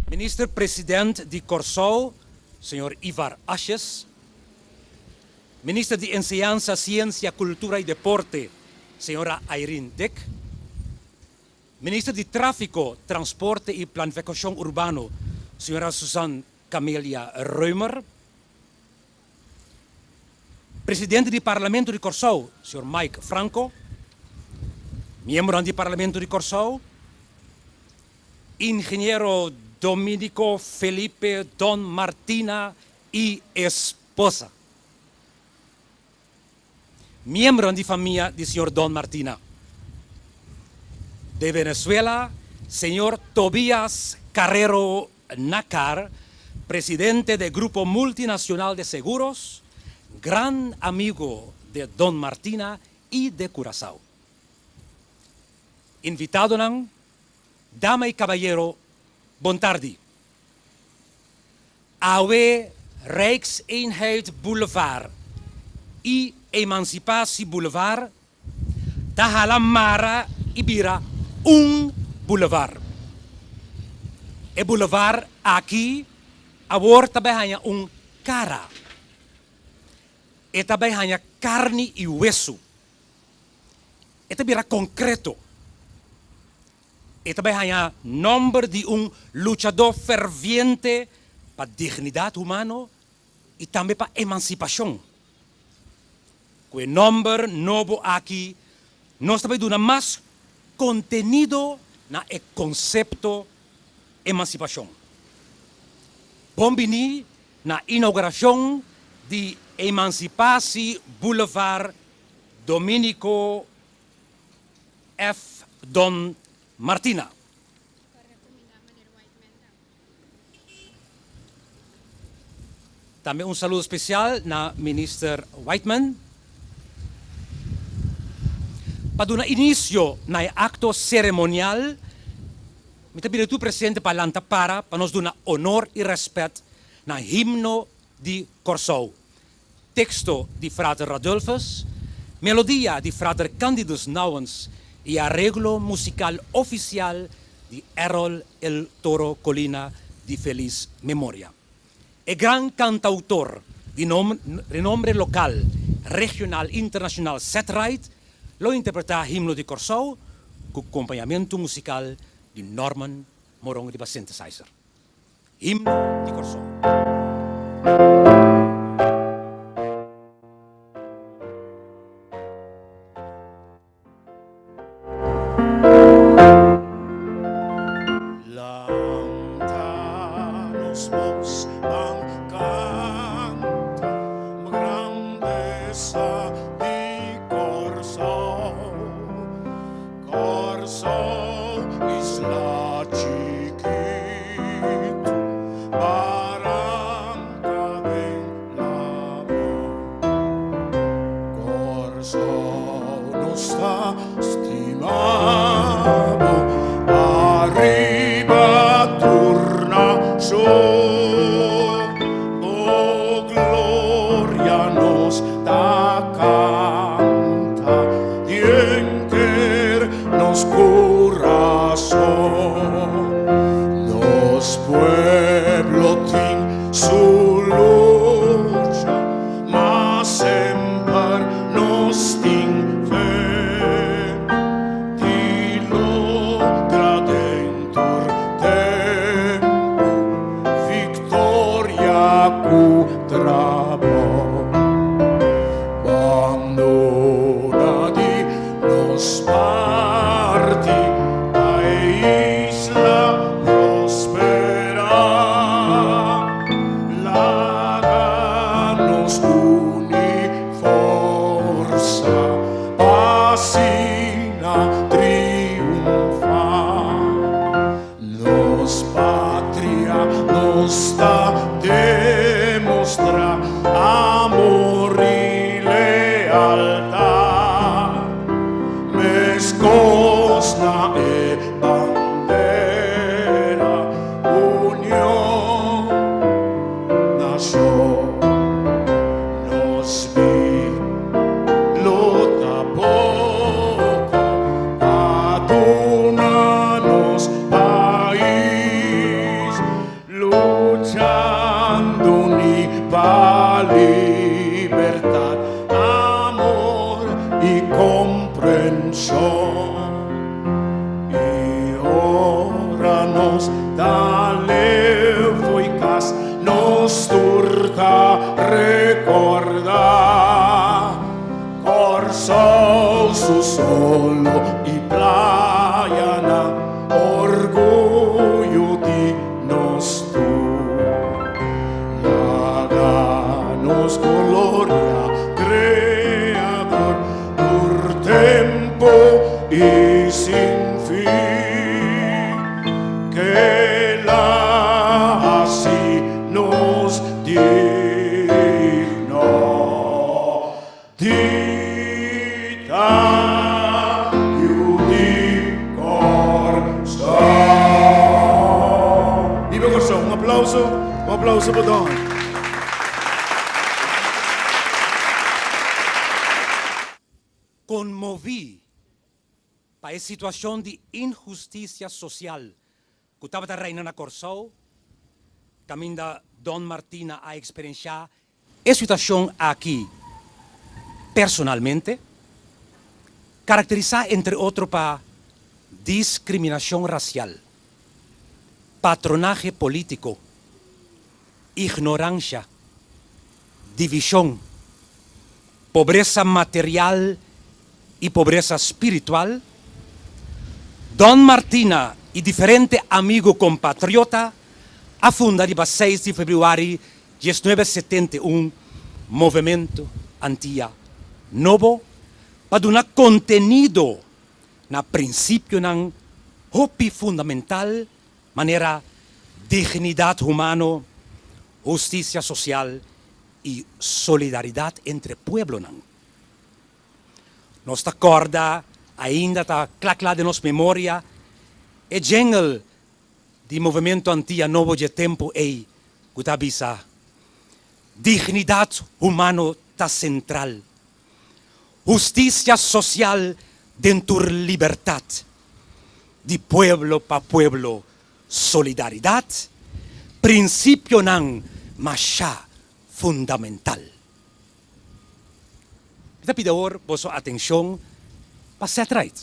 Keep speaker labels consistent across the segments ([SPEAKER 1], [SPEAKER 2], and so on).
[SPEAKER 1] Minister President di Kòrsou, señor Ivar Asjes, Minister di Enseñansa, Siensia, Kultura i Deporte, señora Irene Dick, Minister di Tráfiko, Transporte i Planifikashon Urbano, señora Susan Camelia Römer, Presidente di Parlamento di Kòrsou, señor Mike Franco, miembronan di Parlamento di Kòrsou, Ingeniero Dominico Felipe Don Martina i esposa. Miembronan di famia di señor Don Martina. De Venezuela, señor Tobias Carrero Nacar, presidente de Grupo Multinacional de Seguros, gran amigo de Don Martina i de Curaçao. Invitadonan, dama i kabayero, bon tardi. Awe Rijkseenheid Boulevard i Emancipatie Boulevard ta hala mara i bira un boulevard. E boulevard aki awor ta bai haña un kara. E ta bai haña karni i wesu. E ta bira konkreto. E ta bai haña nòmber di un luchadó ferviente pa dignidat humano i tambe pa emansipashon. Ku e nòmber nobo aki nos ta bai duna mas kontenido na e konsepto emansipashon. Bon biní na inougurashon di Emansipasi Boulevard Dominico F. Don Martina. Tambe un saludo special na Minister Whiteman. Pa duna inicio na e acto ceremonial, mi ta bini tur presente pa lanta para pa nos duna honor y respet na himno di Corsou. Teksto di Frater Radulphus, melodia di Frater Candidus Nouwens i areglo musikal ofisial di Errol El Toro Colina di felis memoria. E gran kantautor di renombre lokal, regional i internashonal Ced Ride lo interpretá Himno di Kòrsou ku kompañamentu musikal di Norman Moron riba synthesizer. Himno di Kòrsou.
[SPEAKER 2] Lanta nos bos ban canta grandeza di Kòrsou. Kòrsou isla chikitu, baranka den laman. Kòrsou nos ta stima bo ariba tur nashon. Bo gloria nos ta kanta. Dienter nos corazon, nos pueblo tin su lucha, ma semper nos tin fe di logra den tur tempu victoria cu trabou. Kòrsou su solo i playanan, orguyo di nos tur. Laga nos gloria Kreador tur tempu i sin fin. Kela hasi nos digno di ta yu di Kòrsou. Biba Kòrsou! Un aplauso, un aplauso pa Don.
[SPEAKER 1] Konmoví pa e situashon di inhustisia sosial ku tabata reina na Kòrsou, kaminda Don Martina a eksperenshá e situashon aki personalmente, karakterisá entre otro pa diskriminashon rasial, patronahe polítiko, ignoransha, divishon, pobresa material i pobresa spiritual, Don Martina i diferente amigu kompatriota a funda riba seis di febrüari diesnuebe 71 Movementu Antia Nobo pa duna kontenido na prinsipionan hopi fundamental manera dignidat humano, hustisia sosial i solidaridat entre pueblonan. Nos ta kòrda ainda ta kla kla den nos memoria e jingle di Movemento Antia Nobo dje tempu ei ku ta bisa, Dignidat humano ta sentral. Hustisia sosial den tur libertat. Di pueblo pa pueblo solidaridat, prinsipionan masha fundamental. Mi ta pidi awor boso atencion pa Seth Wright.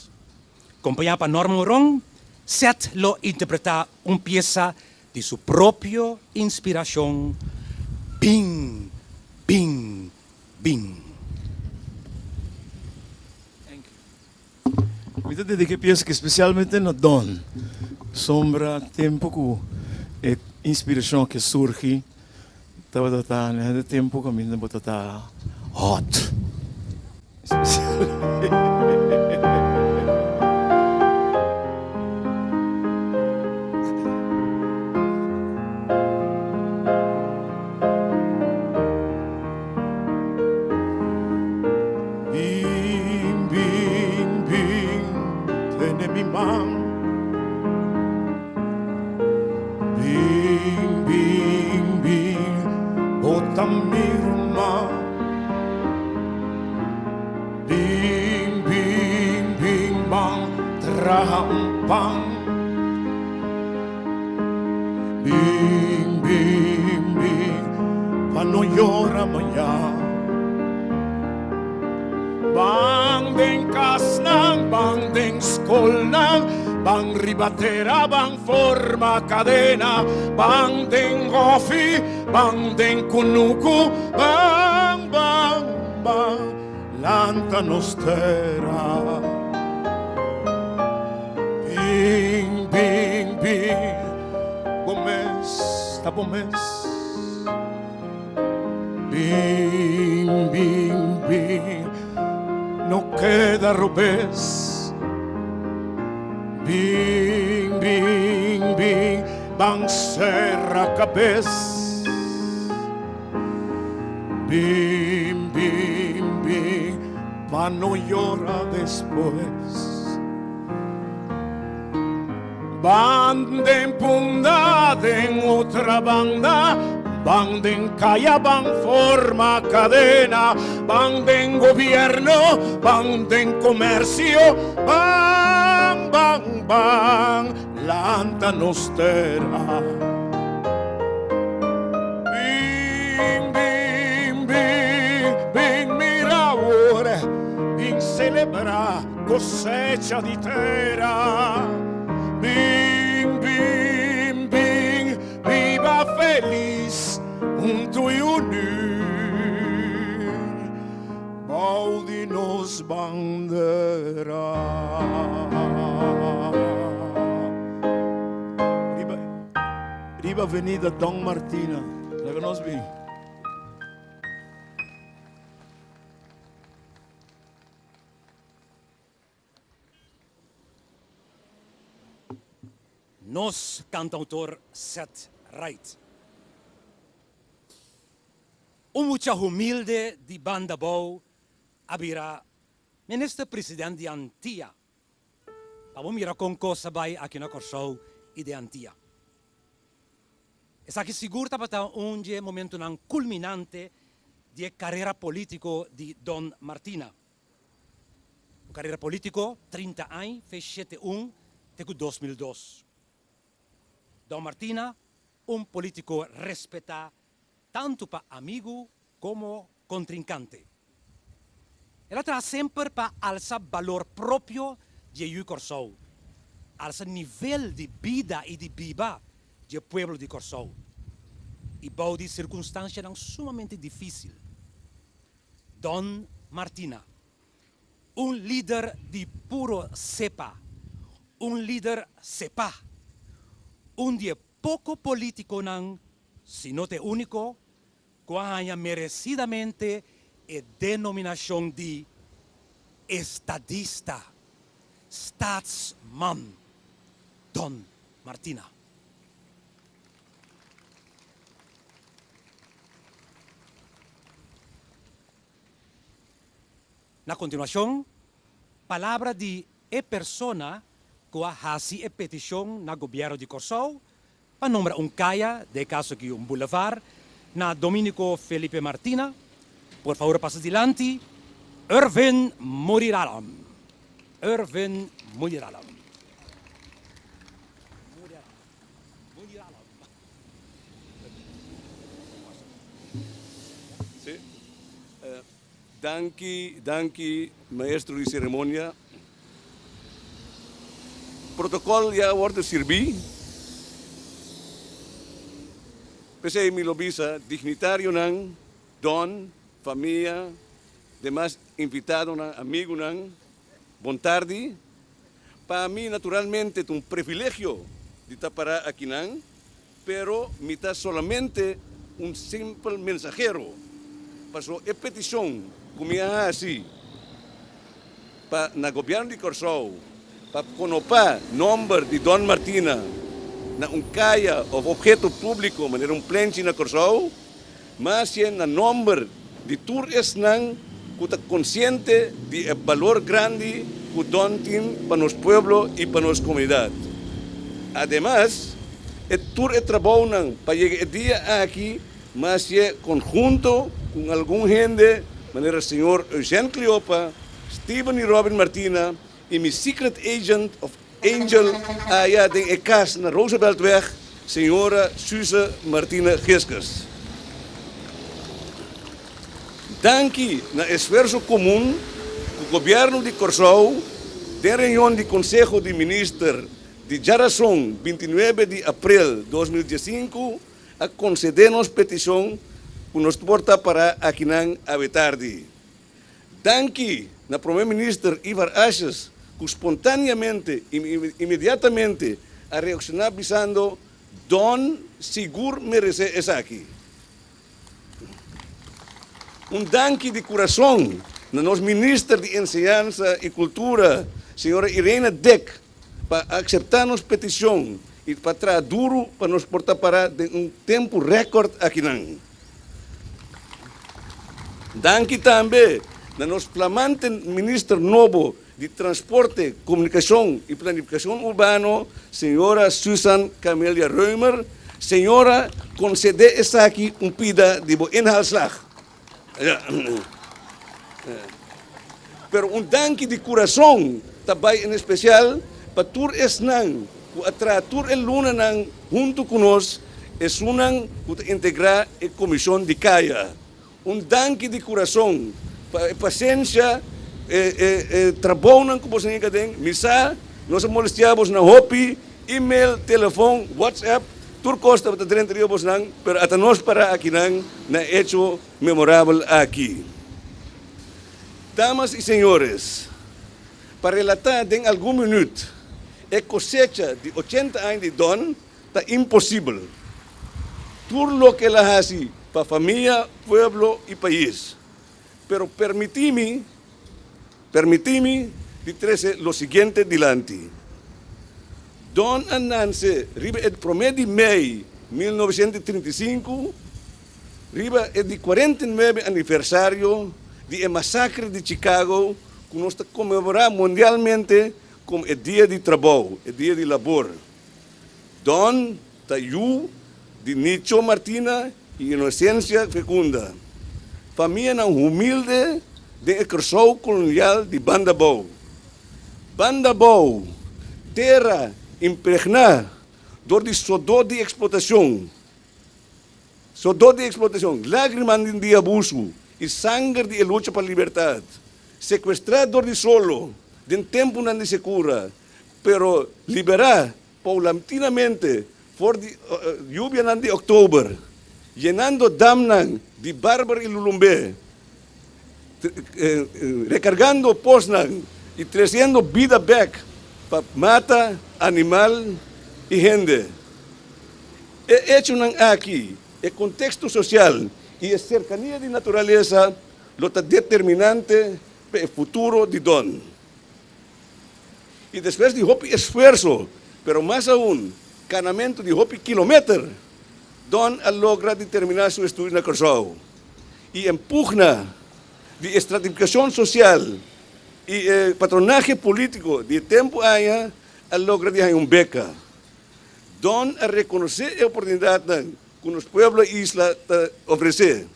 [SPEAKER 1] Compaña pa Norman Moron, Seth lo interpreta un pieza di su propio inspiracion, Bin, Bin, Bin.
[SPEAKER 2] Mi ta dedica e pieza aki specialmente na Don, pasobra tempo cu e inspiracion aki a surgi tabata ta na e tempo caminda bo ta ta hot. Bin, bin, bin, tene mi man. Bin, bin, bin, bo ta mi ruman. Bin, bin, bin, ban traha un pan. Bin, bin, bin, pa no yora mañan. Ban den kasnan, ban den skolnan, ban riba tera, ban forma kadena, ban den hòfi, ban den kunuku, ban, ban, ban, lanta nos tera. Bin, bin, bin, bo mes ta bo mes. Bin, bin, bin, no keda robes. Bin, bin, bin, ban sera kabes. Bin, bin, bin, pa no yora despues. Ban den Punda, den otra banda, ban den kaya, ban forma kadena, ban den gobierno, ban den komersio, ban, ban, ban, lanta nos tera. Bin, bin, bin, bin mira awor, bin celebra cosecha di tera. Bin, bin, bin, biba feliz hunto y uní. Bou di nos bandera. Riba riba avenida Don Martina. Laga nos bin.
[SPEAKER 1] Nos kantautor Seth Wright. Un mucha humilde di Banda Bou a bira Minister President di Antia. Pa bo mira kon kos a bai aki na Kòrsou i den Antia. Esaki sigur tabata un dje momentunan kulminante di e karera polítiko di Don Martina. Un karera polítiko 30 añ, fe shete un te ku 2002. Don Martina un polítiko respetá tantu pa amigu komo kontrinkante. El a traha semper pa alsa balor propio di e yu Kòrsou, alsa nivel di bida i di biba di e pueblo di Kòrsou, i bou di sirkunstanshanan sumamente difísil. Don Martina, un lider di puro sepa, un lider sepá, un di e poko polítikonan, si no ta e úniko, ku a haña meresidamente e denominashon di estadista, staatsman, Don Martina. Na kontinuashon, palabra di e persona ku a hasi e petishon na gobièrnu di Kòrsou pa nombra un kaya, den e kaso aki un bulevar, na Dominico Felipe Martina. Por favor pasa dilanti, Irvin Muriralam. Irvin Muriralam.
[SPEAKER 3] Sí. Danki, danki maestro di ceremonia. Protocol ya a wordo sirbi. P'esey mi lo bisa dignitarionan, don, famia, demas invitadonan, amigunan, bon tardi. Pa mi naturalmente ta un privilegio di ta para akinan, pero mi ta solamente un simpel mensahero. Paso e peticion cu mi a haci pa na Gobierno di Corsou pa conopa nomber di Don Martina na un caya of obheto publico manera un plenchi na Corsou, mas yen na nomber di tur esnan ku ta konsiente di e balor grandi ku Don tin pa nos pueblo i pa nos komunidat. Ademas, e tur e trabounan pa yega e dia aki mas ye konhunto ku algun hende manera señor Eugène Cleopa, Steven i Robin Martina i mi secret agent of angel aya den e kas na Rooseveltweg, señora Suze Martina Giskus. Danki na esfuerso komun ku Gobièrnu di Kòrsou den reunion di Konseho di Minister di djarason 29 di aprel 2015 a konsedé nos petishon ku nos por ta pará akinan awe tardi. Danki na Prome Minister Ivar Asjes ku spontaneamente i inmediatamente a reakshoná bisando Don sigur meresé esaki. Un danki di kurason na nos Minister di Enseñansa i Kultura, señora Irene Dick, pa akseptá nos petishon i pa traha duru pa nos por ta pará den un tempu rèkòrt akinan. Danki tambe na nos flamante Minister nobo di Transporte, Komunikashon i Planifikashon Urbano, señora Susan Camelia Römer. Señora, konsedé esaki un pida di bo inhaalslag. Pero un danki di kurason ta bai en espesial pa tur esnan ku a traha tur e lunanan huntu ku nos, esunnan ku ta integrá e Komishon di Kaya. Un danki di kurason pa e pasensha, e trabounan ku boso hinka den. Mi sa nos a molestiá bos na hopi, email, telefon, WhatsApp, tur kos tabata drenta riba bosnan, pero ata nos pará akinan na e hecho memorabel aki. Damas i señores, pa relatá den algun minüt e kosecha di ochenta aña di Don ta imposibel. Tur loke el a hasi pa famia, pueblo i pais. Pero permití mi, permití mi di trese lo siguiente dilanti. Don a nanse riba e promé di mei 1935, riba e di 49 aniversario di e masakre di Chicago ku nos ta konmemorá mundialmente komo e Dia di Trabou, e Dia di Labor. Don ta yu di Nicho Martina i Inocencia Fecunda, famianan humilde den e Kòrsou kolonial di Bandabou. Bandabou, tera impregná dor di sodó di eksplotashon, sodó di eksplotashon, lágrimanan di abusu i sanger di e lucha pa libertat, sekuestrá dor di solo den tempunan di sekura, pero liberá Paulatinamente for di yubianan di oktober, yenando damnan di Barber i Lulumbé, rekargando posnan i tresiendo bida bèk pa mata animal i hende. E echonan aki, e konteksto sosial i e serkania di naturalesa lo ta determinante pa e futuro di Don. I despues di hopi esfuerso, pero mas aun kanamentu di hopi kilometer, Don a logra di terminá su estudio na Kòrsou. I e pugna di e stratifikashon sosial i e patronahe polítiko di e tempu aña a logra di haña un beka. Don a rekonosé e oportunidatnan ku nos pueblo i isla ta ofresé.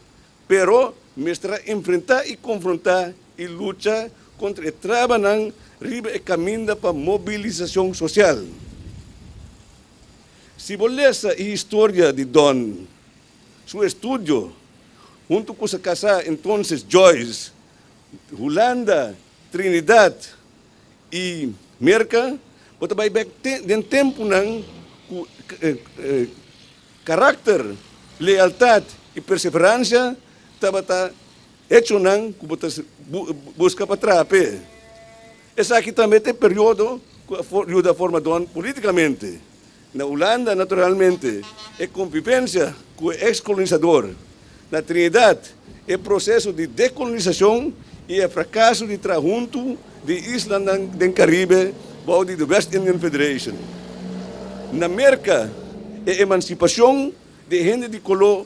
[SPEAKER 3] Pero mester a enfrentá i konfrontá i lucha kontra e trabanan riba e kaminda pa mobilisashon sosial. Si bo lesa e historia di Don, su estudio, huntu ku sa kasá entonces Joyce, Hulanda, Trinidad i Merka, bo ta bai bek den tempunan ku Karakter, lealtat i perseveransia tabata hechonan ku bo ta buska pa traha p'e. Esaki tambe ta e periodo ku a yuda forma Don politikamente. Na Hulanda, naturalmente, e konvivensia ku e eks-kolonisador. Na Trinidad, e proseso di dekolonisashon i e frakaso di traha huntu di islanan den Karibe bou di The West Indian Federation. Na Merka, e emansipashon di e hende di koló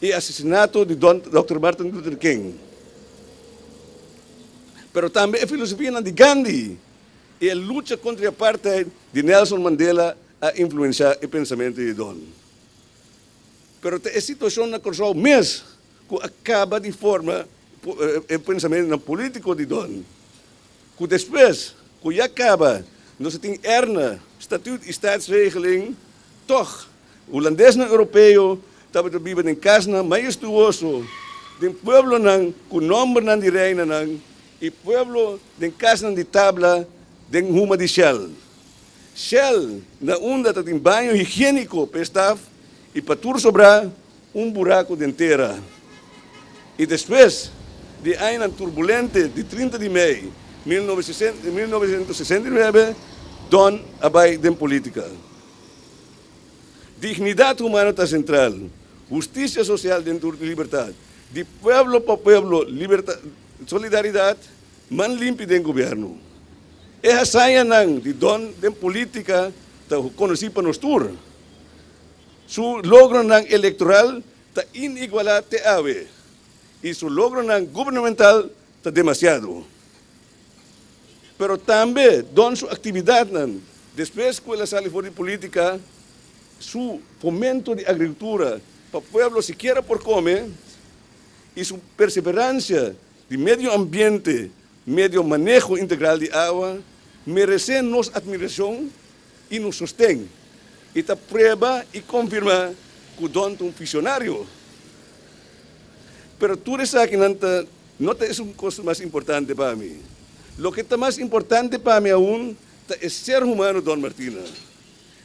[SPEAKER 3] i e asesinato di Dòkter Martin Luther King. Pero tambe e filosofianan di Gandhi i e lucha kontra e apartheid di Nelson Mandela a influenshá e pensamentu di Don. Pero ta e situashon na Kòrsou mes ku a kaba di forma e pensamentunan polítiko di Don, ku despues ku ya kaba nos a tin erna, statuut i staatsregeling, tòg hulandesnan europeo tabata biba den kasnan majestuoso den pueblonan ku nòmbernan di reinanan i pueblo den kasnan di tabla den huma di shèl. Shell na unda ta tin baño higiéniko pa e staf i pa tur sobrá un buraku den tera. I despues di e añanan turbulente di 30 di mei 1969, Don a bai den polítika. Dignidat humano ta sentral, hustisia sosial den tur libertat, di pueblo pa pueblo, solidaridat, Man limpi den gobierno. E hazañanan di Don den politica ta conoci pa nos tur. Su logronan electoral ta iniguala te awe y su logronan gubernamental ta demasiado. Pero tambe Don su actividadnan despues cu el a sali for di politica, su fomento di agricultura pa pueblo sikiera por come y su perseverancia di medio ambiente, medio maneho integral di awa, meresé nos admiracion y nos sosten y ta prueba y confirma cu Don ta un visionario. Pero tur esakinan ta no ta esun cos mas importante pa mi. Loke ta mas importante pa mi aun ta e ser humano Don Martina.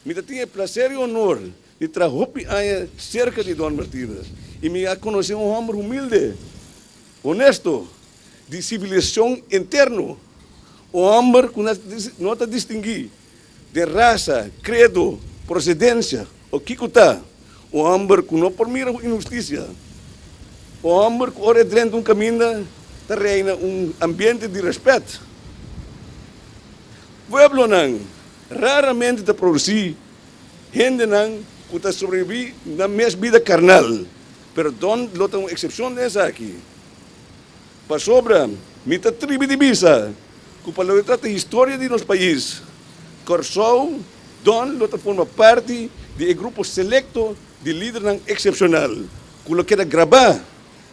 [SPEAKER 3] Mi ta tin e placer y honor di traha hopi aña cerca di Don Martina y mi a conoce un homber humilde, honesto, di sivilisashon interno. Un hòmber ku no ta distinguí den rasa, kredo, prosedensia o kiko ta. Un hòmber ku no por mira inhustisia. Un hòmber ku ora e drenta un kaminda ta reina un ambiente di rèspèt. Pueblonan raramente ta produsí hendenan ku ta sobrebibí nan mes bida karnal, pero Don lo ta un eksepshon den esaki. Pasobra mi ta tribi di bisa ku pa loke trata historia di nos pais, Kòrsou, Don lo ta forma parti di e grupo selekto di lidernan eksepshonal ku lo keda grabá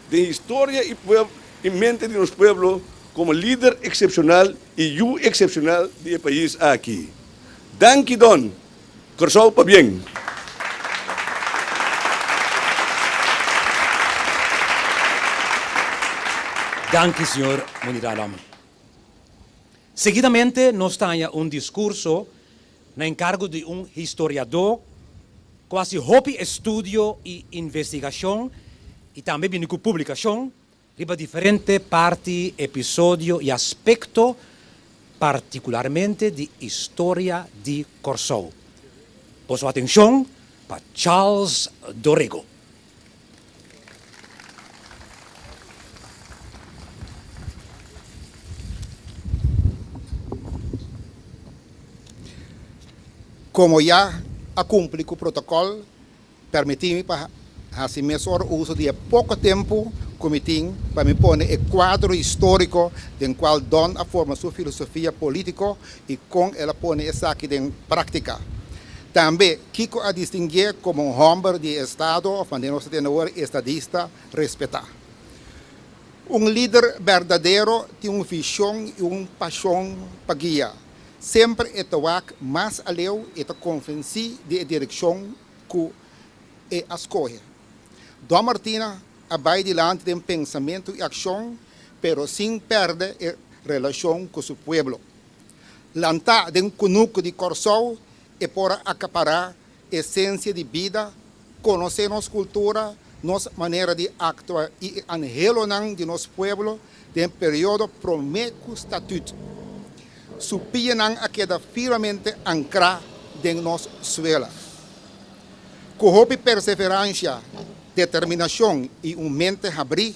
[SPEAKER 3] den historia i mente di nos pueblo komo lider eksepshonal i yu eksepshonal di e pais aki. Danki Don! Kòrsou pabien!
[SPEAKER 1] Danki señor Munir Alam. Seguidamente nos ta haña un diskurso na enkargo di un historiadó ku hasi hopi estudio i investigashon i tambe bini ku publikashon riba diferente parti, episodio i aspekto partikularmente di historia di Kòrsou. Boso atenshon pa Charles Dorego.
[SPEAKER 4] Komo ya a kumpli ku protokòl, permití mi pa hasi mesora uso di e poko tempu ku mi tin pa mi pone e kuadro históriko den kual Don a forma su filosofia polítiko i kon el a pone esaki den práktika. Tambe, kiko a distinguié komo un hòmber di e estado òf manera nos ta tende awor, estadista respetá. Un lider berdadero tin un vishon i un pashon pa guia. Semper e ta wak mas aleu i ta konvensí di e direkshon ku e a skohe. Don Martina a bai dilanti den pensamentu i akshon, pero sin pèrdè e relashon ku su pueblo. Lantá den kunuku di Kòrsou e por a akapará esensia di bida, konosé nos kultura, nos manera di aktua i e anhelonan di nos pueblo den periodo promé ku Statüt. Su pianan a keda firmemente ankrá den nos suela. Ku hopi perseveransha, determinashon i un mente habrí,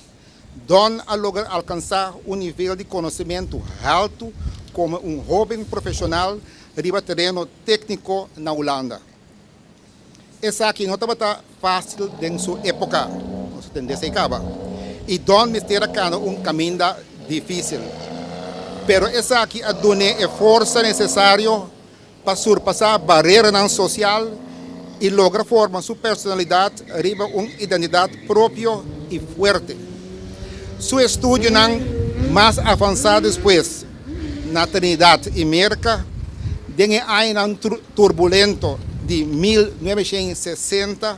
[SPEAKER 4] Don a logra alkansá un nivel di konosementu haltu komo un hóben profeshonal riba tereno tékniko na Hulanda. Esaki no tabata fásil den su époka, nos a tende esei kaba, i Don mester a kana un kaminda difísil. Pero esaki a dun'é e forsa nesesario pa surpasá bareranan sosial i logra forma su personalidat riba un identidat propio i fuerte. Su estudionan mas avansá despues na Trinidad i Merka den e añanan turbulento di 1960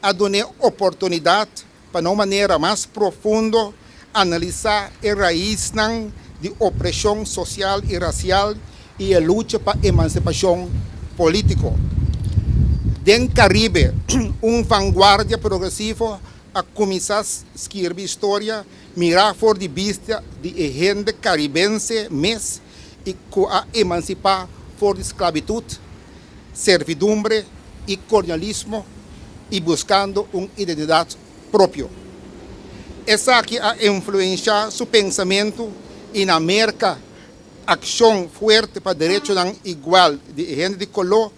[SPEAKER 4] a dun'é oportunidat pa na un manera mas profundo analisá e raisnan di opreshon sosial i rasial i e lucha pa emansipashon polítiko. Den Karibe, un vanguardia progresivo a kuminsá skirbi historia mirá for di bista di e hende karibense mes i ku a emansipá for di sklabitut, servidumbre i kolonialismo i buskando un identidat propio. Esaki a influenshá su pensamentu i na Merka akshon fuerte pa derechonan igual di e hende di koló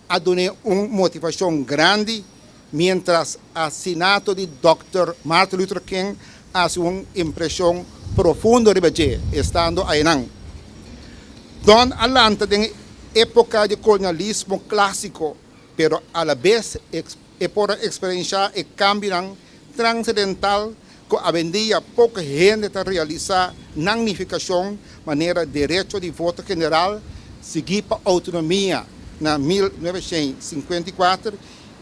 [SPEAKER 4] a dun'é un motivashon grandi, miéntras asinato di Dòkter Martin Luther King a hasi un impreshon profundo riba dje estando ayanan. Don a lanta den e époka di kolonialismo klásiko, pero alabes e por a eksperenshá e kambionan transedental ku awendia poko hende ta realisá nan nifikashon manera derecho di voto general siguí pa outonomia na 1954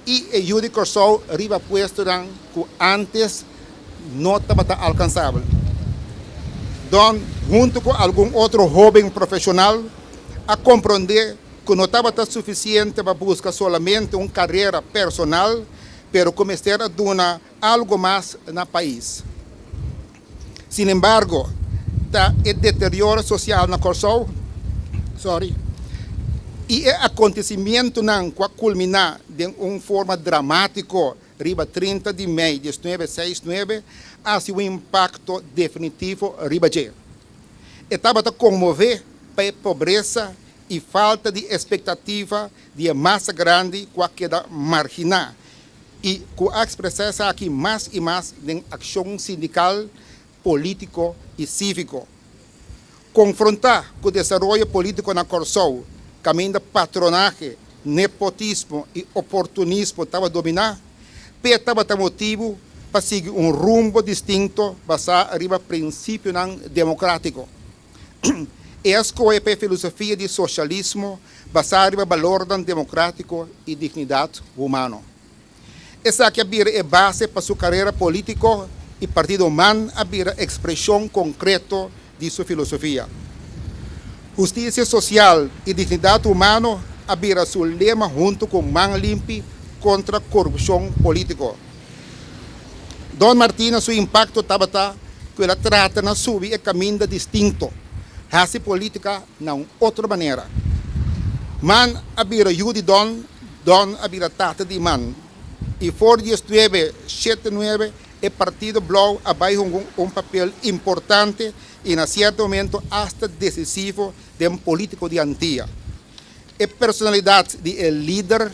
[SPEAKER 4] i e yu di Kòrsou riba puestonan ku ántes no tabata alkansabel. Don, huntu ku algun otro hóben profeshonal, a komprondé ku no tabata sufisiente pa buska solamente un karera personal, pero ku mester a duna algo mas na pais. Sinembargo, ta e deterioro sosial na Kòrsou, sorry, i e akontesimentunan ku a kulminá den un forma dramátiko riba 30 di mei 1969 a hasi un impakto definitivo riba dje. E tabata konmové pa e pobresa i falta di espektativa di e masa grandi ku a keda marginá i ku a ekspresá esaki mas i mas den akshon sindikal, polítiko i síviko. Konfrontá ku desaroyo polítiko na Kòrsou kaminda patronahe, nepotismo i oportunismo tabata dominá, p'e tabata motibu pa sigui un rumbo distinto basá riba prinsipionan demokrátiko. E a skohe pa e filosofia di soshalismo basá riba balornan demokrátiko i dignidat humano. Esaki a bira e base pa su karera polítiko i Partido man a bira ekspreshon konkreto di su filosofia. Hustisia sosial i dignidat humano a bira su lema huntu ku man limpi kontra korupshon polítiko. Don Martina su impakto tabata ku el a trata na subi e kaminda distinto, hasi polítika na un otro manera. Man a bira yu di Don, Don a bira tata di Man. I for di 1979 e Partido Blou a bai hunga un papel importante i na sierto momento asta desisivo den polítiko di Antia. E personalidat di e lider,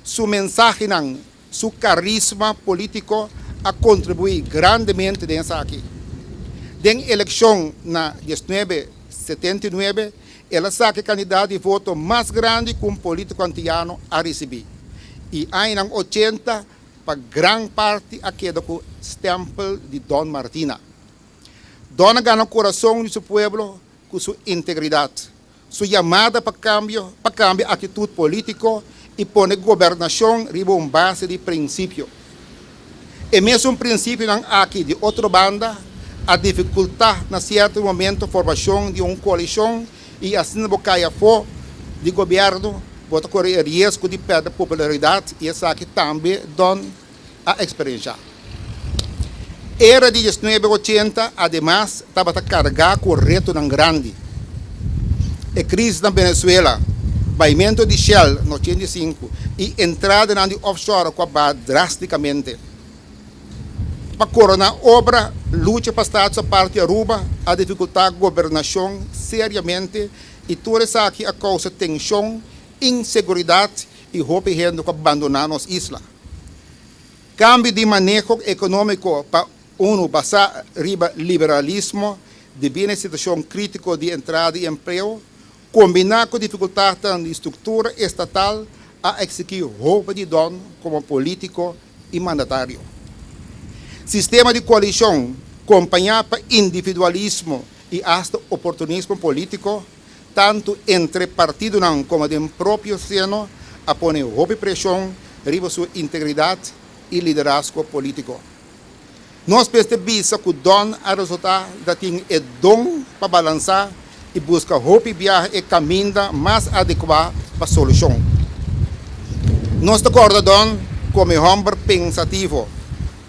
[SPEAKER 4] su mensahenan, su karisma polítiko a kontribuí grandemente den esaki. Den elekshon na 1979 el a saka e kantidat di voto mas grandi ku un polítiko antiano a risibí i añanan 80 pa gran parti a keda ku stèmpel di Don Martina. Don a gana kurason di su pueblo ku su integridat, su yamada pa kambio pa kambia aktitut polítiko i pone gobernashon riba un base di prinsipio. E mesun prinsipionan aki di otro banda a difikultá na sierto momento formashon di un koalishon i asina bo kai afó di gobièrnu bo ta kore e riesgo di pèrdè popularidat i esaki tambe Don a eksperenshá. Era di 1980 ademas tabata kargá ku retonan grandi. E krísis na Venezuela, baimentu di Shell na 85 i entradanan di offshore ku a baha drástikamente. Pa koroná obra, lucha pa status apart di Aruba a difikultá gobernashon seriamente i tur esaki a kousa tenshon, inseguridat i hopi hende ku a bandoná nos isla. Kambio di maneho ekonómiko pa unu basá riba liberalismo debí na e situashon krítiko di entrada i empleo, kombiná ku difikultatnan di struktura estatal a eksigí hopi di Don komo polítiko i mandatario. Sistema di koalishon kompañá pa individualismo i asta oportunismo polítiko, tantu entre partidonan komo den propio seno, a pone hopi preshon riba su integridat i liderazgo polítiko. Nos mester bisa ku Don a resultá ta tin e don pa balansá i buska hopi biaha e kaminda mas adekuá pa solushon. Nos ta kòrda Don komo e hòmber pensativo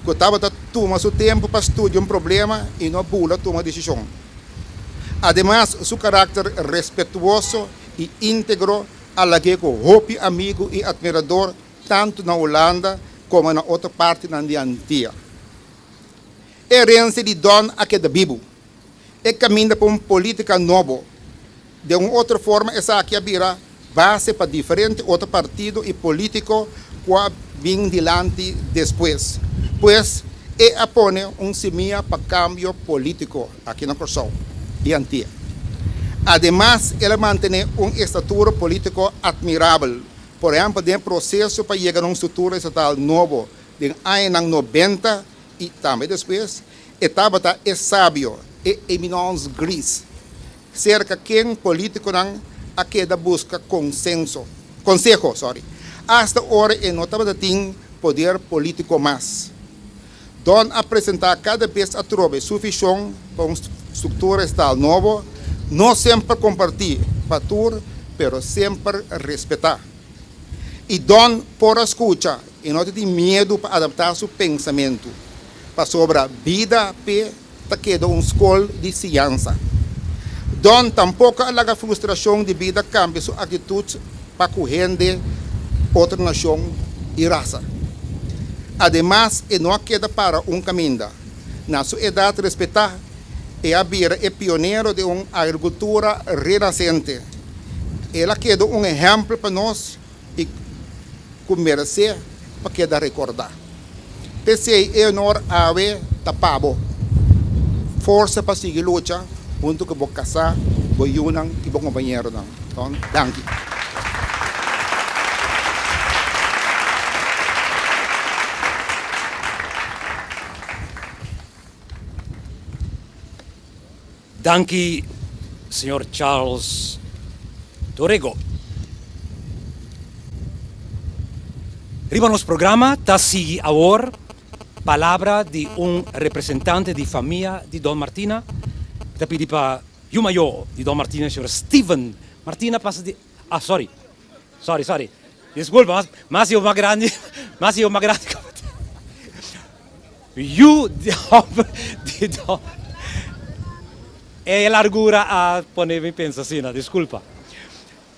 [SPEAKER 4] ku tabata tuma su tempu pa studia un problema i no bula tuma desishon. Ademas, su karakter respetuoso i íntegro a lag'é ku hopi amigu i atmirador tantu na Hulanda komo na otro partinan di Antia. E herensia di Don a keda bibu. E kaminda pa un polítika nobo. Den un otro forma esaki a bira base pa diferente otro partido i polítiko ku a bin dilanti despues. Pues e a pone un simia pa kambio polítiko aki na Kòrsou i Antia. Ademas el a mantené un estatura polítiko atmirabel. Por ehèmpel den e proseso pa yega na un struktura estatal nobo den añanan 90 i tambe despues, e tabata e sabio, e eminence gris, serka ken polítikonan a keda buska konsenso, konseho, sorry, asta ora e no tabata tin poder polítiko mas. Don a presentá kada bes atrobe su vishon pa un struktura estatal nobo, no semper kompartí pa tur, pero semper respetá. I Don por a skucha i no ta tin miedu pa adaptá su pensamentu, pasobra bida p'e ta keda un skol di siñansa. Don tampoko a laga frustrashon di bida kambia su aktitut pa ku hende, otro nashon i rasa. Ademas e no a keda para un kaminda. Na su edat respetá, e a bira e pionero di un agrikultura renasente. El a keda un ehèmpel pa nos i ku meresé pa keda rekordá. P'esei e honor awe ta pa bo. Forsa pa sigui lucha huntu ku bo kasá, bo yunan i bo kompañeronan. Don, danki.
[SPEAKER 1] Danki señor Charles Dorego. Riba nos programa ta sigui awor palabra di un representante di famia di Don Martina. Mi ta pidi pa yu mayor di Don Martina, señor Steven Martina pasa di, ah sorry, sorry, sorry, disculpa, mas yu mas grandi, mas yu mas grandi. Yu di hòmber di Don. E largura a pone mi pensa asina, disculpa.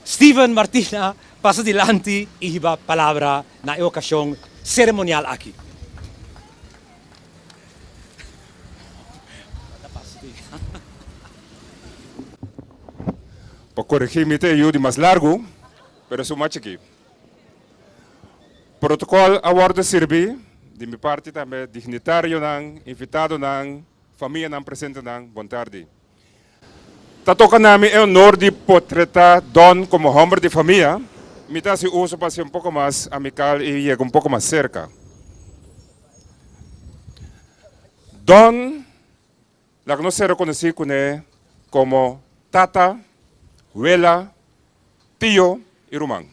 [SPEAKER 1] Steven Martina pasa dilanti i hiba palabra na e ocasion ceremonial aki.
[SPEAKER 5] Pa coregi mi ta e yu di mas largu, pero esun mas chikí. Protocol a wordo sirbi di mi parti tambe dignitarionan, invitadonan, famianan presentenan, bon tardi. Ta toca na mi e honor di potreta Don como homber di famia, mi ta haci uso pa haci un poco mas amical y yega un poco mas cerca. Don laga nos ser reconoci cune como tata, wela, tio y ruman.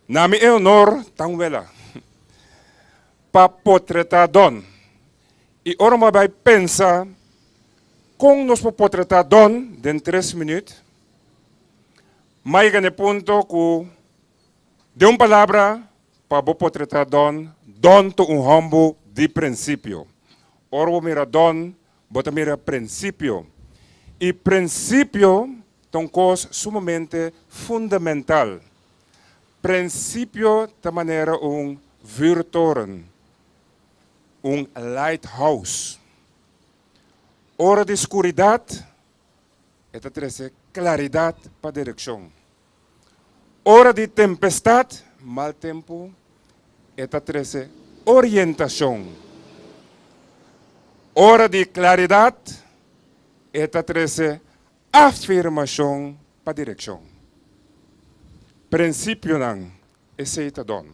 [SPEAKER 5] Na mi e honor tan wela pa potretá Don. I ora mi a bai pensa kon nos por potretá Don den tres minüt, mi a yega na e punto ku den un palabra pa bo potretá Don, Don ta un hòmber di prinsipio. Ora bo mira Don, bo ta mira prinsipio. I prinsipio ta un kos sumamente fundamental. Prinsipio ta manera un vuurtoren, un lighthouse. Ora di skuridat, e ta trese klaridat pa direkshon. Ora di tempestat, mal tempu, e ta trese orientashon. Ora di klaridat, e ta trese afirmashon pa direkshon. Prinsipionan, esei ta don.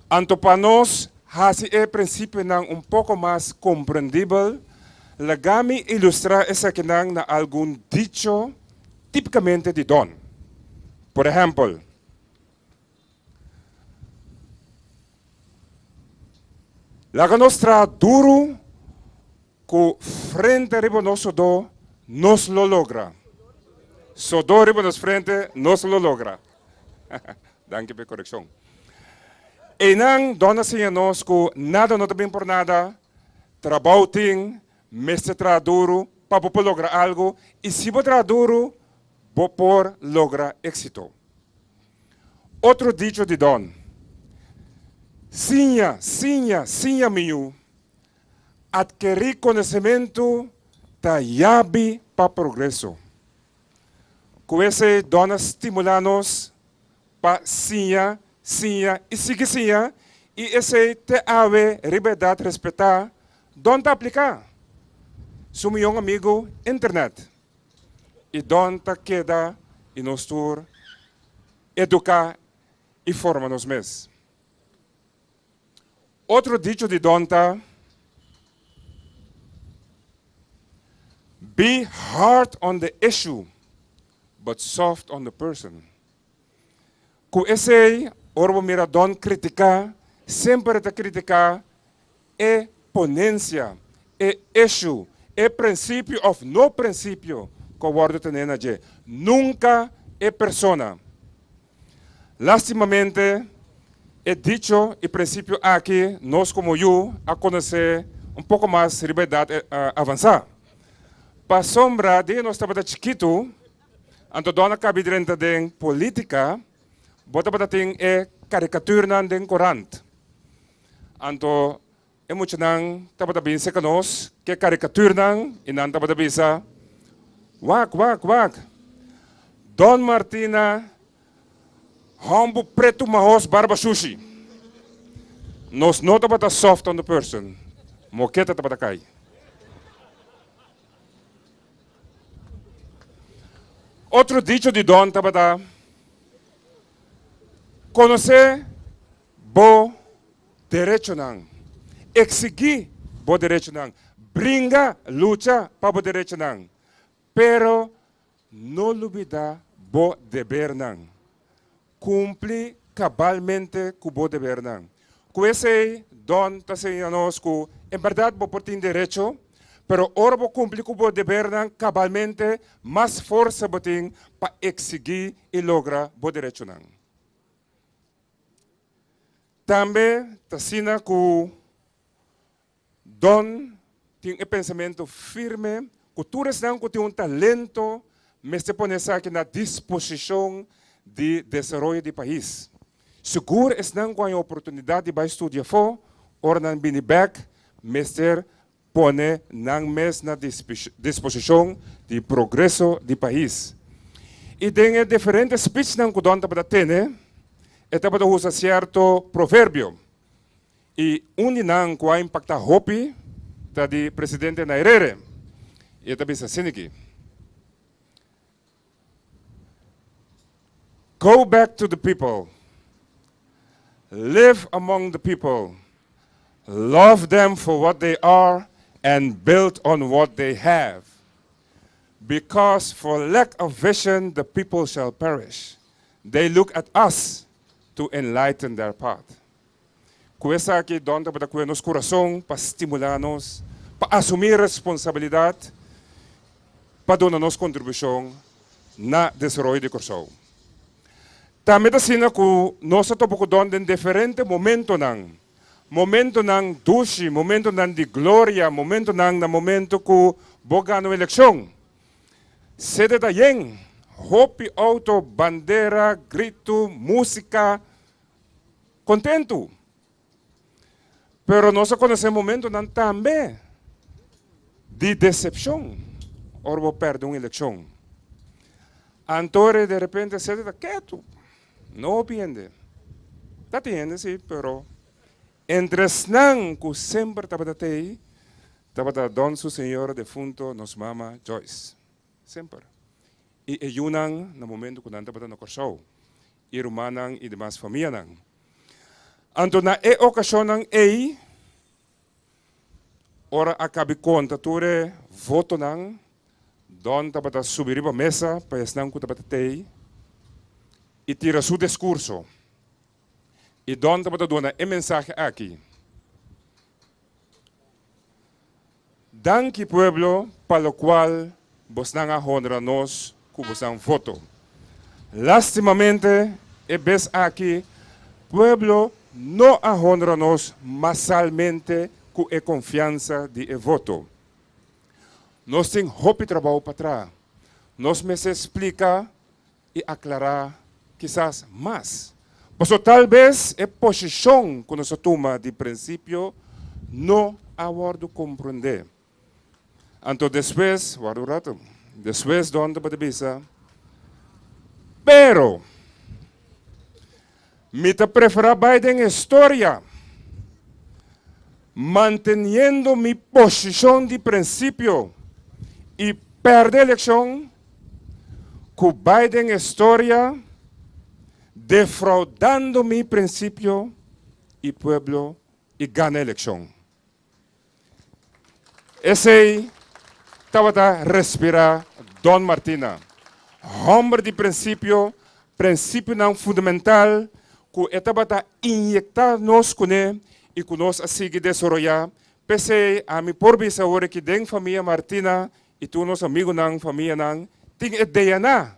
[SPEAKER 5] Anto pa nos hasi e prinsipionan un poko mas komprendibel, laga mi ilustrá esakinan na algun dicho típikamente di don. Por ehèmpel, Laga nos traha duru ku frente riba nos sodó, nos lo logra. Sodó riba nos frente, nos lo logra. Danki pa e korekshon. Einan Don a siña nos ku nada no ta bin por nada, trabou tin, mester traha duru pa bo por logra algu i si bo traha duru, bo por logra éksito. Otro dicho di Don, Siña, siña, siña mi yu. Atkerí konosementu ta yabi pa progreso. Ku esei Don a stimulá nos pa siña, siña i sigui siña i esei te awe riba edat respetá Don ta apliká. Su mion amigu internet. I Don ta keda i nos tur eduká i forma nos mes. Otro dicho di Don ta, Be hard on the issue, but soft on the person. Ku esei, ora bo mira Don kritiká, semper e ta kritiká e ponensia, e issue, e prinsipio òf no prinsipio ku a wòrdu tené na dje, nunka e persona. Lastimamente, e dicho i prinsipio aki nos komo yu a konosé un poko mas riba edat avansá. Pasobra den nos tabata chikitu, anto Don a kabi drenta den polítika, bo tabata tin e karikaturnan den korant. Anto e muchanan tabata bin serka nos ku e karikaturnan i nan tabata bisa, Wak, wak, wak, Don Martina Hombu pretu mahos barba shushi. Nos no tabata soft on the person. Moketa tabata kai. Otro dicho di Don tabata, Konosé bo derechonan. Eksigí bo derechonan. Bringa, lucha pa bo derechonan. Pero no lubidá bo debernan. Kumpli kabalmente ku bo debernan. Ku esei, Don ta siña nos ku en bèrdat bo por tin derecho, pero ora bo kumpli ku bo debernan kabalmente, mas forsa bo tin pa eksigí i logra bo derechonan. Tambe ta asina ku Don tin e pensamentu firme ku tur esnan ku tin un talento mester pone esaki na disposishon di desaroyo di pais. Sigur esnan ku haña oportunidat di bai studia afó, ora nan bini bèk mester pone nan mes na disposishon di progreso di pais. I den e diferente speechnan ku Don tabata tene, e tabata usa sierto proverbio. I un di nan ku a impaktá hopi ta di presidente Nyerere. I e ta bisa asin'aki, Go back to the people, live among the people, love them for what they are and build on what they have. Because for lack of vision the people shall perish. They look at us to enlighten their path. Ku esaki Don tabata kue nos kurason pa stimulá nos pa asumí responsabilidat pa duna nos kontribushon na desaroyo di Kòrsou. Tambe ta asina ku nos a topa ku Don den diferente momentonan, momentonan dushi, momentonan di gloria, momentonan na momento ku bo gana un elekshon. Sede ta yen, hopi outo, bandera, gritu, músika. Kontentu. Pero nos a konosé momentonan tambe di desepshon ora bo pèrdè un elekshon. Anto de repente sete ta ketu, no hopi hende. Ta tin hende si, pero entre esnan ku semper tabata t'ei tabata Don su señora defunto nos mama Joyce. Semper. I e yunan na momento ku nan tabata na Kòrsou. i rumannan i demas famianan. Anto na e okashonnan ei, ora a kabi konta tur e votonan, Don tabata subi riba mesa pa esnan ku tabata tei i tira su deskurso. I Don tabata duna e mensahe aki, Danki pueblo pa locual bosnan a honra nos cu bosnan voto. Lastimamente e bes aki pueblo no a honra nos masalmente cu e confiansa di e voto. Nos tin hopi trabao pa traha. Nos mester splica i aklará kisas mas. Pasobra tal bes e posishon ku nos a tuma di prinsipio no a wòrdu komprondé. Anto despues, wòrdu un ratu, despues Don tabata bisa, Pero, mi ta preferá bai den historia, manteniendo mi posishon di prinsipio i pèrdè elekshon, ku bai den e storia defraudando mi prinsipio i pueblo i gana elekshon. Esei tabata respirá Don Martina, hòmber di prinsipio, prinsipionan fundamental ku e tabata inyektá nos kuné i ku nos a sigui desaroyá. P'esei ami por bisa awor aki den famia Martina I tur nos amigunan, famianan tin e DNA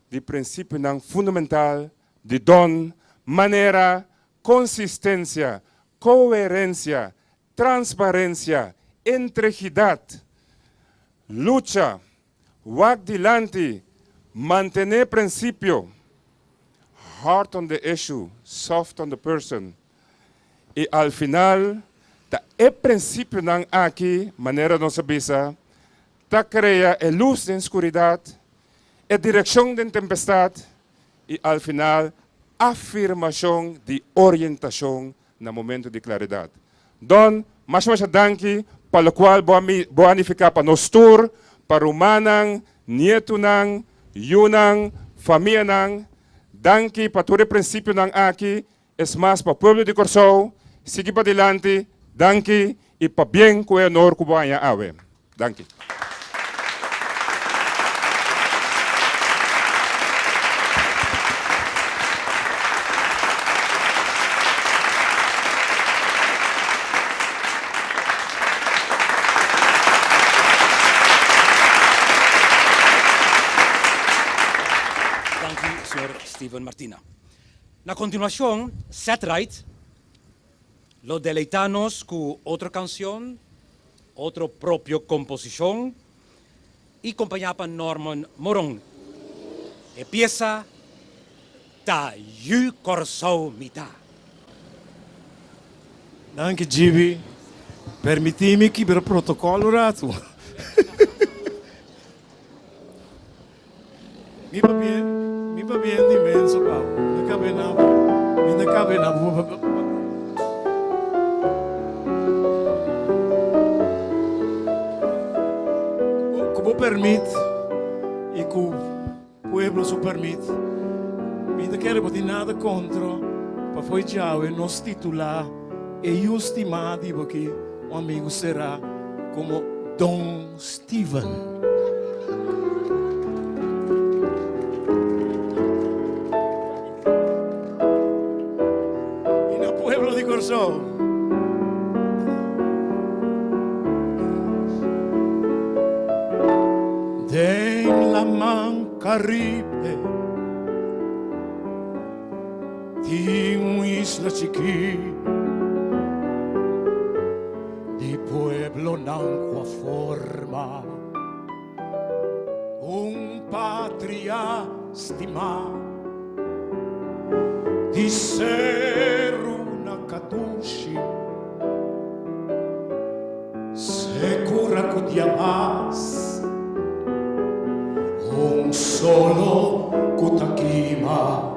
[SPEAKER 5] di prinsipionan fundamental di Don, manera konsistensia, koherensia, transparensia, entregidat, lucha, wak dilanti, mantené prinsipio, hard on the issue, soft on the person, i al final ta e prinsipionan aki, manera nos a bisa, ta krea e lus den skuridat, e direkshon den tempestat i al final afirmashon di orientashon na momento di klaridat. Don, masha masha danki pa lokual bo a bo a nifiká pa nos tur, pa rumannan, nietunan, yunan, famianan. Danki pa tur e prinsipionan aki, es mas pa pueblo di Kòrsou. Sigui padilanti, danki i pabien ku e honor ku bo haña awe. Danki.
[SPEAKER 1] Danki, señor Steven Martina. Na continuacion, Seth Wright lo deleita nos cu otro cancion, otro propio composicion y compaña pa Norman Moron. E pieza ta Yu Kòrsou Mi Ta.
[SPEAKER 2] Danki Gibi. Permiti mi kibra protocol un ratu. Mi papia, mi papia di inmenso pa mi no cabe na mi no cabe na Cu bo permit y cu pueblo su permit, mi ta kere bo tin nada contra pa fo'i djawe nos titula e yu stima di bo aki, un amigo sera como Don Steven. I na pueblo di Kòrsou. Den laman Karibe tin un isla chikí. Di pueblonan ku a forma un patria stimá di seru na Kadushi sekura ku diabas un solo ku ta kima.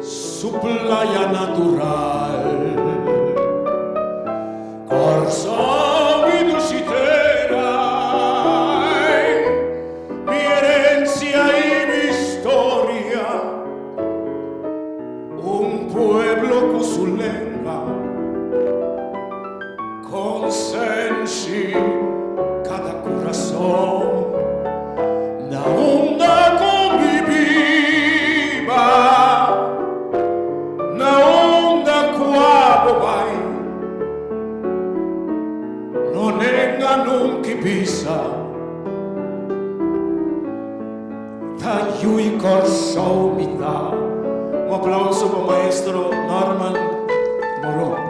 [SPEAKER 2] Su playa natural. Kòrsou mi dushi tera, mi herensia i mi historia. Un pueblo ku su lenga, konsenshi kada kurason. Na unda ku mi biba, na unda ku abo bai, no nenga nunki bisa, ta yu'i Kòrsou mi ta. Un aplauso pa maestro Norman Moron.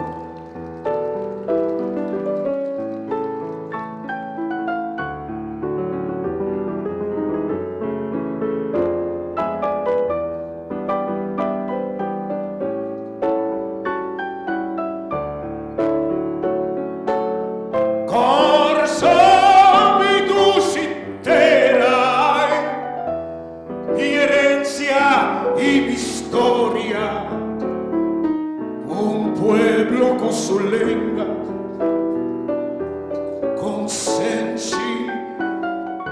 [SPEAKER 2] Kòrsou mi dushi tera, mi herensia i mi storia. Un pueblo ku su lenga, konsenshi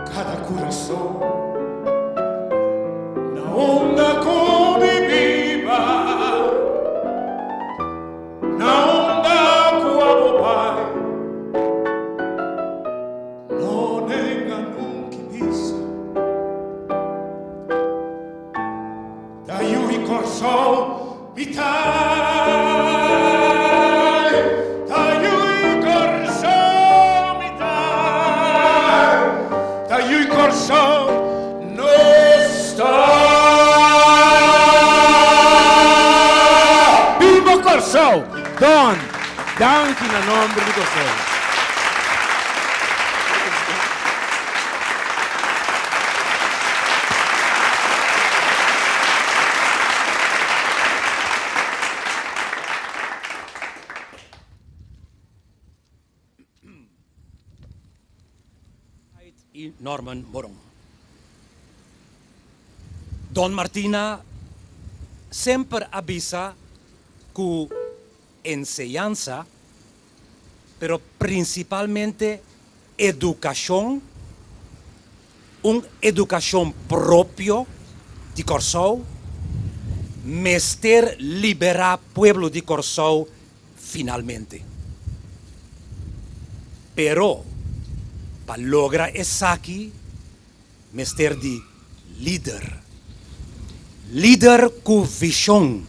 [SPEAKER 2] kada kurason. Na unda ku mi biba, na unda ku abo bai, no nenga nunki bisa. Ta yu i Kòrsou mi ta Ta yu i Kòrsou mi ta Ta yu i Kòrsou nos ta Biba Kòrsou! Don! Danki na nòmber di Kòrsou.
[SPEAKER 1] I Norman Moron. Don Martina semper a bisa ku enseñansa, pero prinsipalmente edukashon, un edukashon propio di Kòrsou, mester liberá pueblo di Kòrsou finalmente. Pero pa logra esaki mester di lider. Lider ku vishon.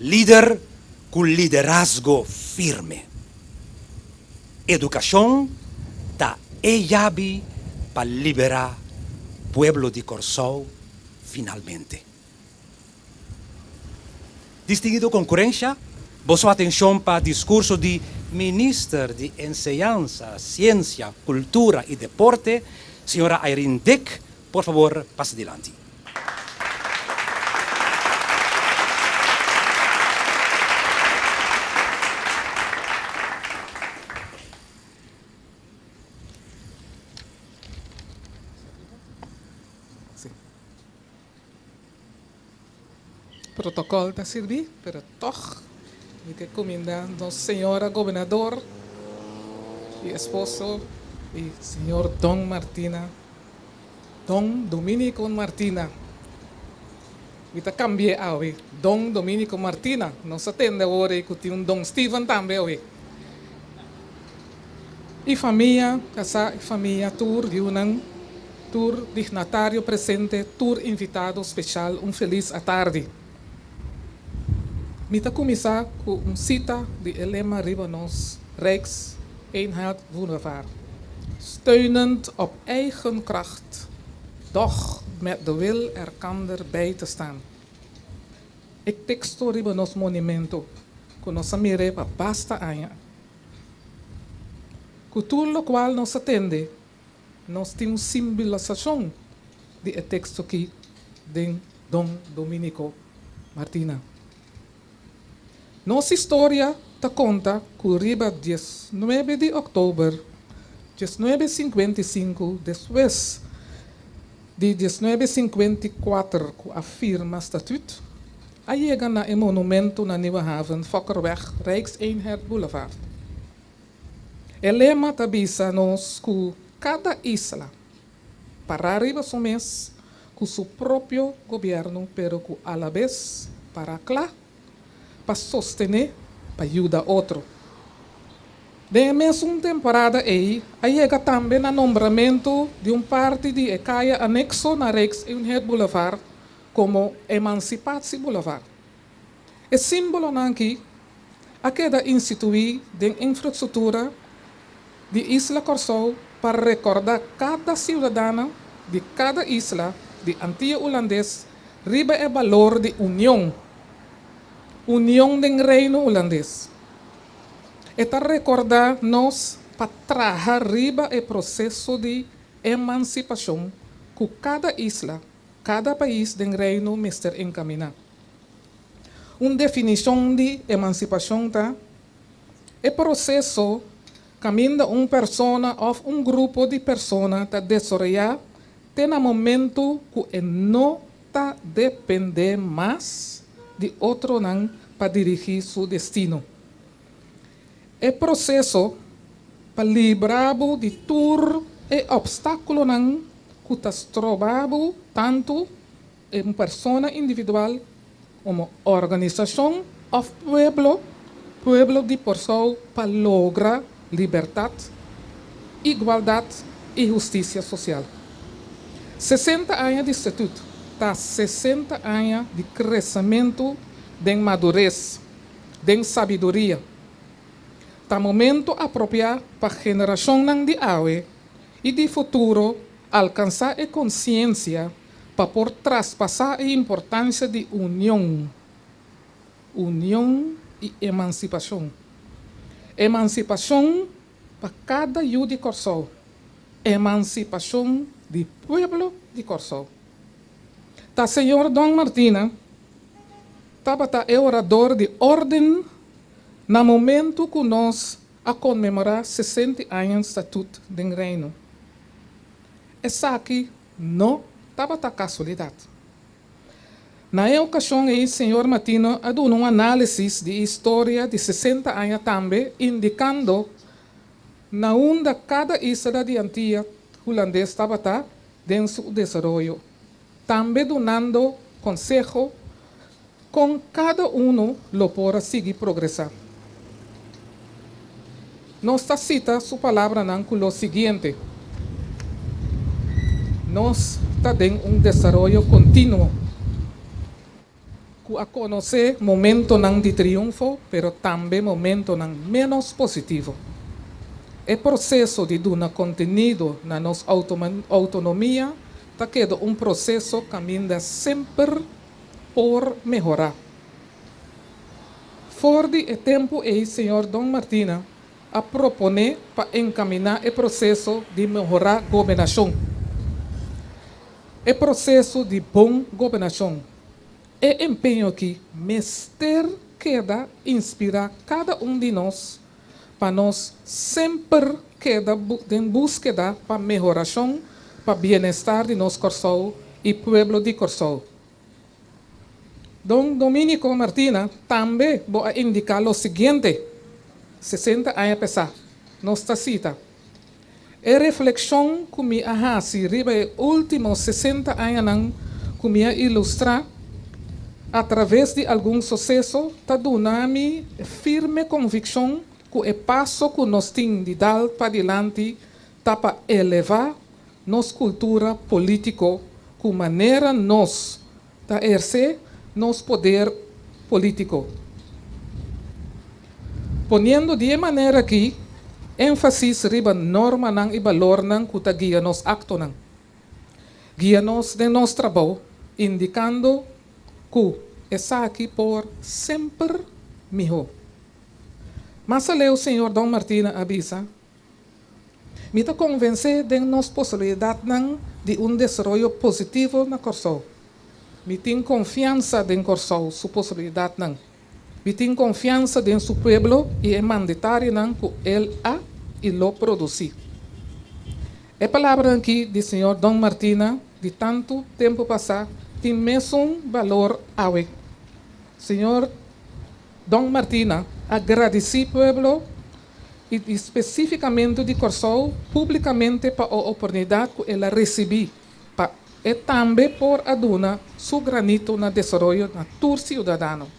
[SPEAKER 1] Lider ku liderazgo firme. Edukashon ta e yabi pa liberá pueblo di Kòrsou finalmente. Distinguido konkurensha, boso atenshon pa diskurso di Minister di Enseñansa, Siensia, Kultura i Deporte, señora Irene Dick, por fabor pasa dilanti.
[SPEAKER 6] Protocol ta sirbi, pero toch mi ke cuminda nos señora gobernador y esposo y señor Don Martina, Don Dominico Martina. Mi ta cambie awe, Don Dominico Martina. Nos a tende awor ey cu tin un Don Steven tambe awe. Y famia, casa y famia tur, yiunan. Tur dignatario presente, tur invitado special un feliz atardi. Mi ta cuminsa cu un cita di e lema riba nos Rijkseenheid Boulevard, Steunend op eigen kracht, doch met de wil elkander bij te staan. E texto riba nos monumento cu nos a mir'e pa basta aña. Cu tur locual nos a tende, Nos tin un simbilasashon di e teksto ki den Don Dominico Martina. Nos historia ta konta ku riba diesnuebe di òktober 1955, despues di 1954 ku a firma Statut, a yega na e monumento na Nieuwe Haven, Fokkerweg, Rijkseenheid Boulevard. E lema ta bisa nos ku kada isla pará riba su mes ku su propio gobièrnu pero ku alabes pará kla pa sostené pa yuda otro. Den e mesun temporada ei a yega tambe na nombramentu di un parti di e kaya anekso na Rijkseenheid Boulevard komo Emancipatie Boulevard. E símbolonan aki a keda instituí den infrastruktura di Isla Kòrsou pa rekordá kada siudadano di kada isla di Antia Hulandes riba e balor di union, union den Reino Hulandes. E ta rekordá nos pa traha riba e proseso di emansipashon ku kada isla, kada pais den Reino mester enkaminá. Un definishon di emansipashon ta e proseso kaminda un persona òf un grupo di persona ta desaroyá te na momentu ku e no ta dependé mas di otronan pa dirigí su destino. E proseso pa libra bo di tur e opstákulonan ku ta stroba bo tantu Un persona individual komo organisashon òf pueblo, pueblo di Kòrsou pa logra libertat, igualdat i hustisia sosial. 60 aña di Statut ta 60 aña di kresementu den madures, den sabiduria. Ta momento apropiá pa generashonnan di awe i di futuro alkansá e konsiensia pa por traspasá e importansia di union, union i emansipashon. Emansipashon pa kada yu di Kòrsou. Emansipashon di pueblo di Kòrsou. Ta señor Don Martina tabata e orador di órden na momentu ku nos a konmemorá 60 aña Statuut den Reino. Esaki no tabata kasualidat. Na e okashon ei señor Martina a duna un análisis di historia di 60 aña tambe, indikando na unda kada isla di Antia Hulandes tabata den su desaroyo. Tambe dunando konseho kon kada unu lo por a sigui progresá. Nos ta sita su palabranan ku lo siguiente: Nos ta den un desaroyo kontinuo ku a konosé momentonan di triunfo, pero tambe momentonan ménos positivo. E proseso di duna kontenido na nos outonomia ta keda un proseso kaminda semper por mehorá. For di e tempu ei señor Don Martina a proponé pa enkaminá e proseso di mehorá gobernashon. E proseso di bon gobernashon. E empeño akí mester keda inspirá kada un di nos pa nos semper keda den búskeda pa mehorashon pa bienestar di nos Kòrsou i pueblo di Kòrsou. Don Dominico Martina tambe bo a indiká lo siguiente, 60 aña pasá, nos ta sita, E reflekshon ku mi a hasi riba e último 60 añanan ku mi a ilustrá atraves di algun suseso ta duna mi firme konvikshon ku e paso ku nos tin di dal padilanti ta pa elevá nos kultura polítiko ku manera nos ta ehersé nos poder polítiko. Poniendo di e manera akí énfasis riba normanan i balornan ku ta guia nos aktonan. Guia nos den nos trabou, indikando ku esaki por semper mihó. Mas aleu señor Don Martina a bisa, Mi ta konvensé den nos posibilidatnan di un desaroyo positivo na Kòrsou. Mi tin konfiansa den Kòrsou su posibilidatnan. Mi tin konfiansa den su pueblo i e mandatarionan ku el a i lo produsí. E palabranan akí di señor Don Martina di tantu tempu pasá tin mesun balor awe. Señor Don Martina a gradisí pueblo i spesífikamente di Kòrsou públikamente pa o oportunidat ku el a risibí pa e tambe por a duna su granito na desaroyo na tur siudadano.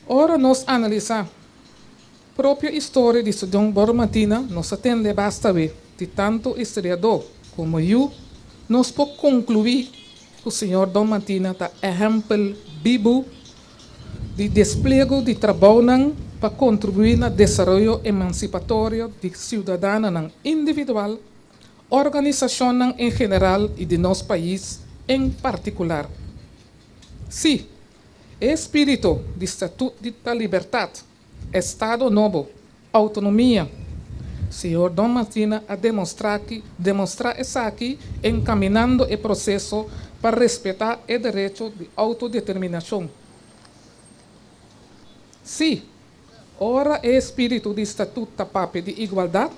[SPEAKER 6] Ora nos analisá propio historia di Don Boro Martina nos a tende basta be di tantu historiadó komo yu, nos por konkluí ku señor Don Martina ta ehèmpel bibu di despliego di trabounan pa kontribuí na desaroyo emansipatorio di siudadanonan individual, organisashonnan en general i di nos pais en partikular. Sí, e espíritu di Statut di ta libertat, Estado nobo, outonomia. Señor Don Martina a demostrá ki demostrá esaki enkaminando e proseso pa respetá e derecho di outodeterminashon. Sí, ora e espíritu di Statut ta papia di igualdat,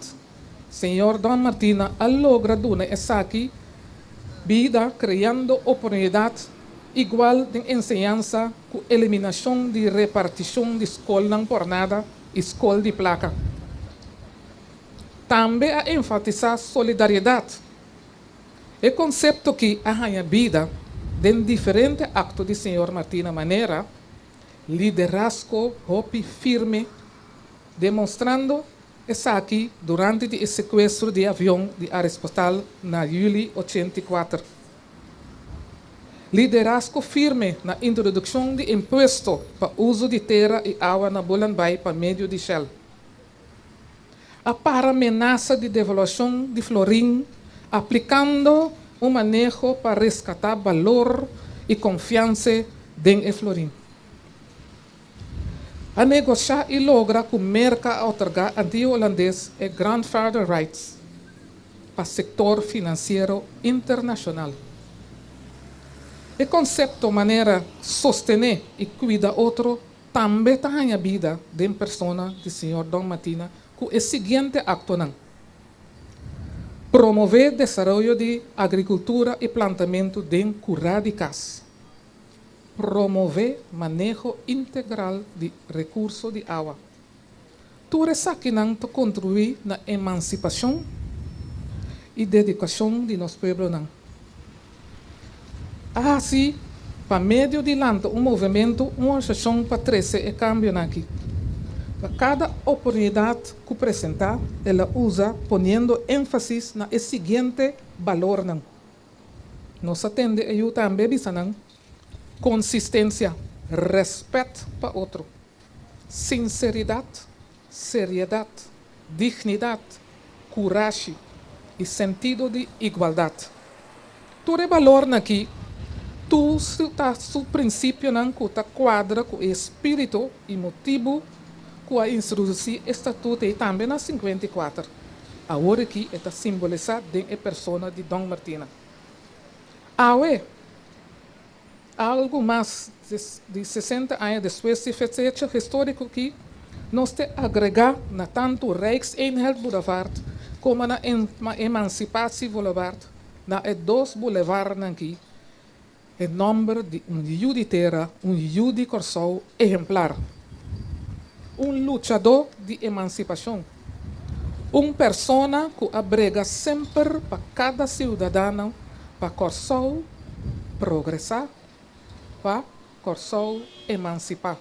[SPEAKER 6] señor Don Martina a logra duna esaki bida kreando oportunidat igual den enseñansa ku eliminashon di repartishon di skolnan pòrnada i skol di plaka. Tambe a enfatisá solidariedat. E konsepto akí a haña bida den diferente akto di señor Martina manera liderazgo hopi firme, demostrando esaki durante di e sekuestro di avion di Arespostal na yüli 84. Liderazgo firme na introdukshon di impuesto pa uso di tera i awa na Bullenbaai pa medio di Shell. A para menasa di devaluashon di florin aplikando un maneho pa reskatá balor i konfiansa den e florin. A negoshá i logra ku Merka a otorgá Antia Hulandes e grandfather rights pa sektor finansiero internashonal. E konsepto manera sostené i kuida otro tambe ta haña bida den persona di señor Don Martina ku e siguiente aktonan, Promové desaroyo di agrikultura i plantamentu den kurá di kas. Promové maneho integral di rekurso di awa. Tur esakinan ta kontribuí na emansipashon i dedikashon di nos pueblonan. A hasi pa medio di lanta un movementu, un organisashon pa trese e kambionan aki. Pa kada oportunidat ku presentá, el a usa poniendo énfasis na e siguiente balornan. Nos a tende e yu tambe bisa nan, Konsistensia, rèspèt pa otro, sinseridat, seriedat, dignidat, kurashi i sentido di igualdat. Tur e balornan akí tur ta su prinsipionan ku ta kuadra ku e espíritu i motibu ku a introdusí e statut ei tambe na 54. Awor aki e ta simbolisá den e persona di Don Martina. Awe, algu mas di 60 aña despues di fecha históriko aki, nos ta agregá na tantu Rijkseenheid Boulevard komo na Emancipatie Boulevard, na e dos bulevarnan aki, e nòmber di un yu di tera, un yu di Kòrsou ehemplar, un luchadó di emansipashon, un persona ku a brega semper pa kada siudadano, pa Kòrsou progresá, pa Kòrsou emansipá.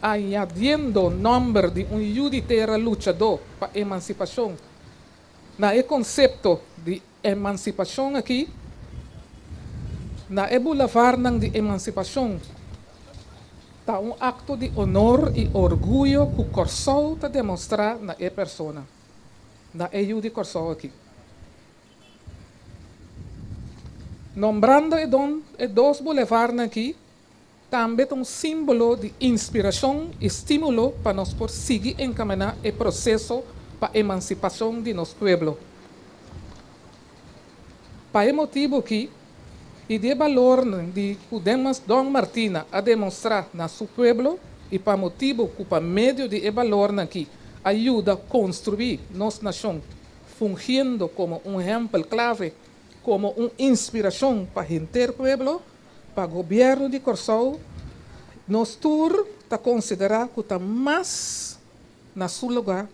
[SPEAKER 6] Añadiendo nòmber di un yu di tera luchadó pa emansipashon na e konsepto di Emansipashon aki, na e bulavarnan di emansipashon, ta un akto di onor i orguyo ku Kòrsou ta demostrá na e persona, na e yu di Kòrsou aki. Nombrando e don e dos bulevarnan aki tambe ta un símbolo di inspirashon i stímulo pa nos por sigui enkaminá e proseso pa emansipashon di nos pueblo. Pa e motibu aki i di e balornan di ku Demas Don Martina a demostrá na su pueblo i pa motibu ku pa medio di e balornan aki a yuda konstruí nos nashon fungiendo komo un ehèmpel klave, komo un inspirashon pa henter pueblo, Pa gobièrnu di Kòrsou nos tur ta konsiderá ku ta mas na su lugá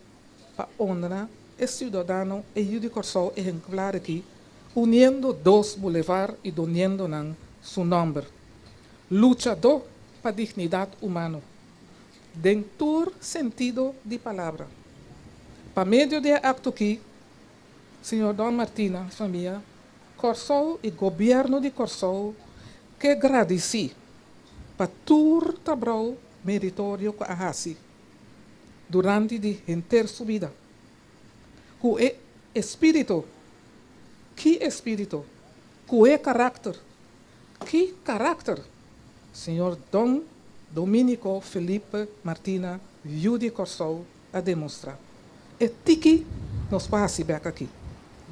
[SPEAKER 6] pa honra e siudadano, e yu di Kòrsou ehemplar aki, uniendo dos bulevar i doniendo nan su nòmber. Luchadó pa dignidat humano den tur sentido di palabra. Pa medio di e akto aki, señor Don Martina, famia, Kòrsou i gobièrnu di Kòrsou ke gradisí pa tur trabou meritorio ku a hasi durante di henter su bida. Ku e espíritu, ki espíritu? Ku e karakter, ki karakter? Señor Don Dominico Felipe Martina yu di Kòrsou a demostrá. E tiki nos por hasi bèk aki.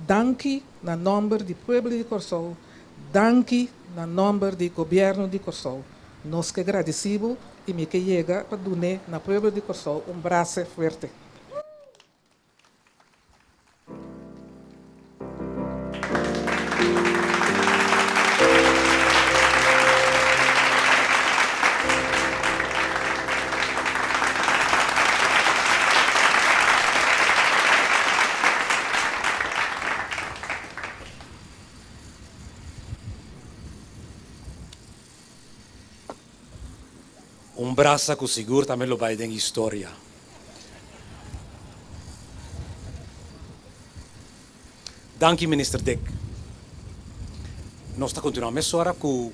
[SPEAKER 6] Danki na nòmber di pueblo di Kòrsou, danki na nòmber di gobièrnu di Kòrsou. Nos ke gradisí bo i mi ke yega pa dun'é na pueblo di Kòrsou un brase fuerte.
[SPEAKER 1] Un brasa ku sigur tambe lo bai den historia. Danki Minister Dick. Nos ta continua mesora cu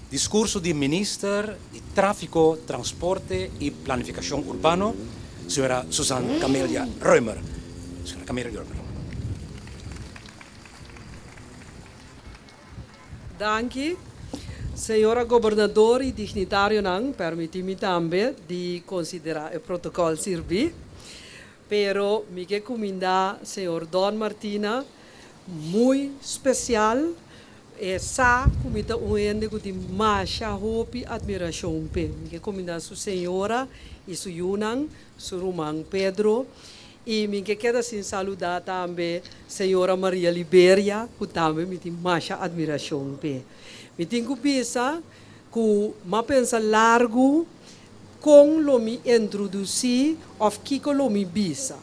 [SPEAKER 1] discurso di Minister di Trafico, Transporte y Planificacion Urbano, Sra. Susan Camelia Römer. Sra. Camelia Römer.
[SPEAKER 7] Danki. Señora Gobernador y dignitarionan, permiti mi tambe di considera e protocol sirbi, pero mi ke cuminda señor Don Martina muy special, e sa cu mi ta un hende cu tin masha hopi admiracion p'e. Mi ke cuminda su señora y su yunan, su ruman Pedro, y mi ke keda sin saluda tambe señora Maria Liberia, cu tambe mi tin masha admiracion p'e. Mi tin ku bisa ku m'a pensa largu kon lo mi introdusí òf kiko lo mi bisa.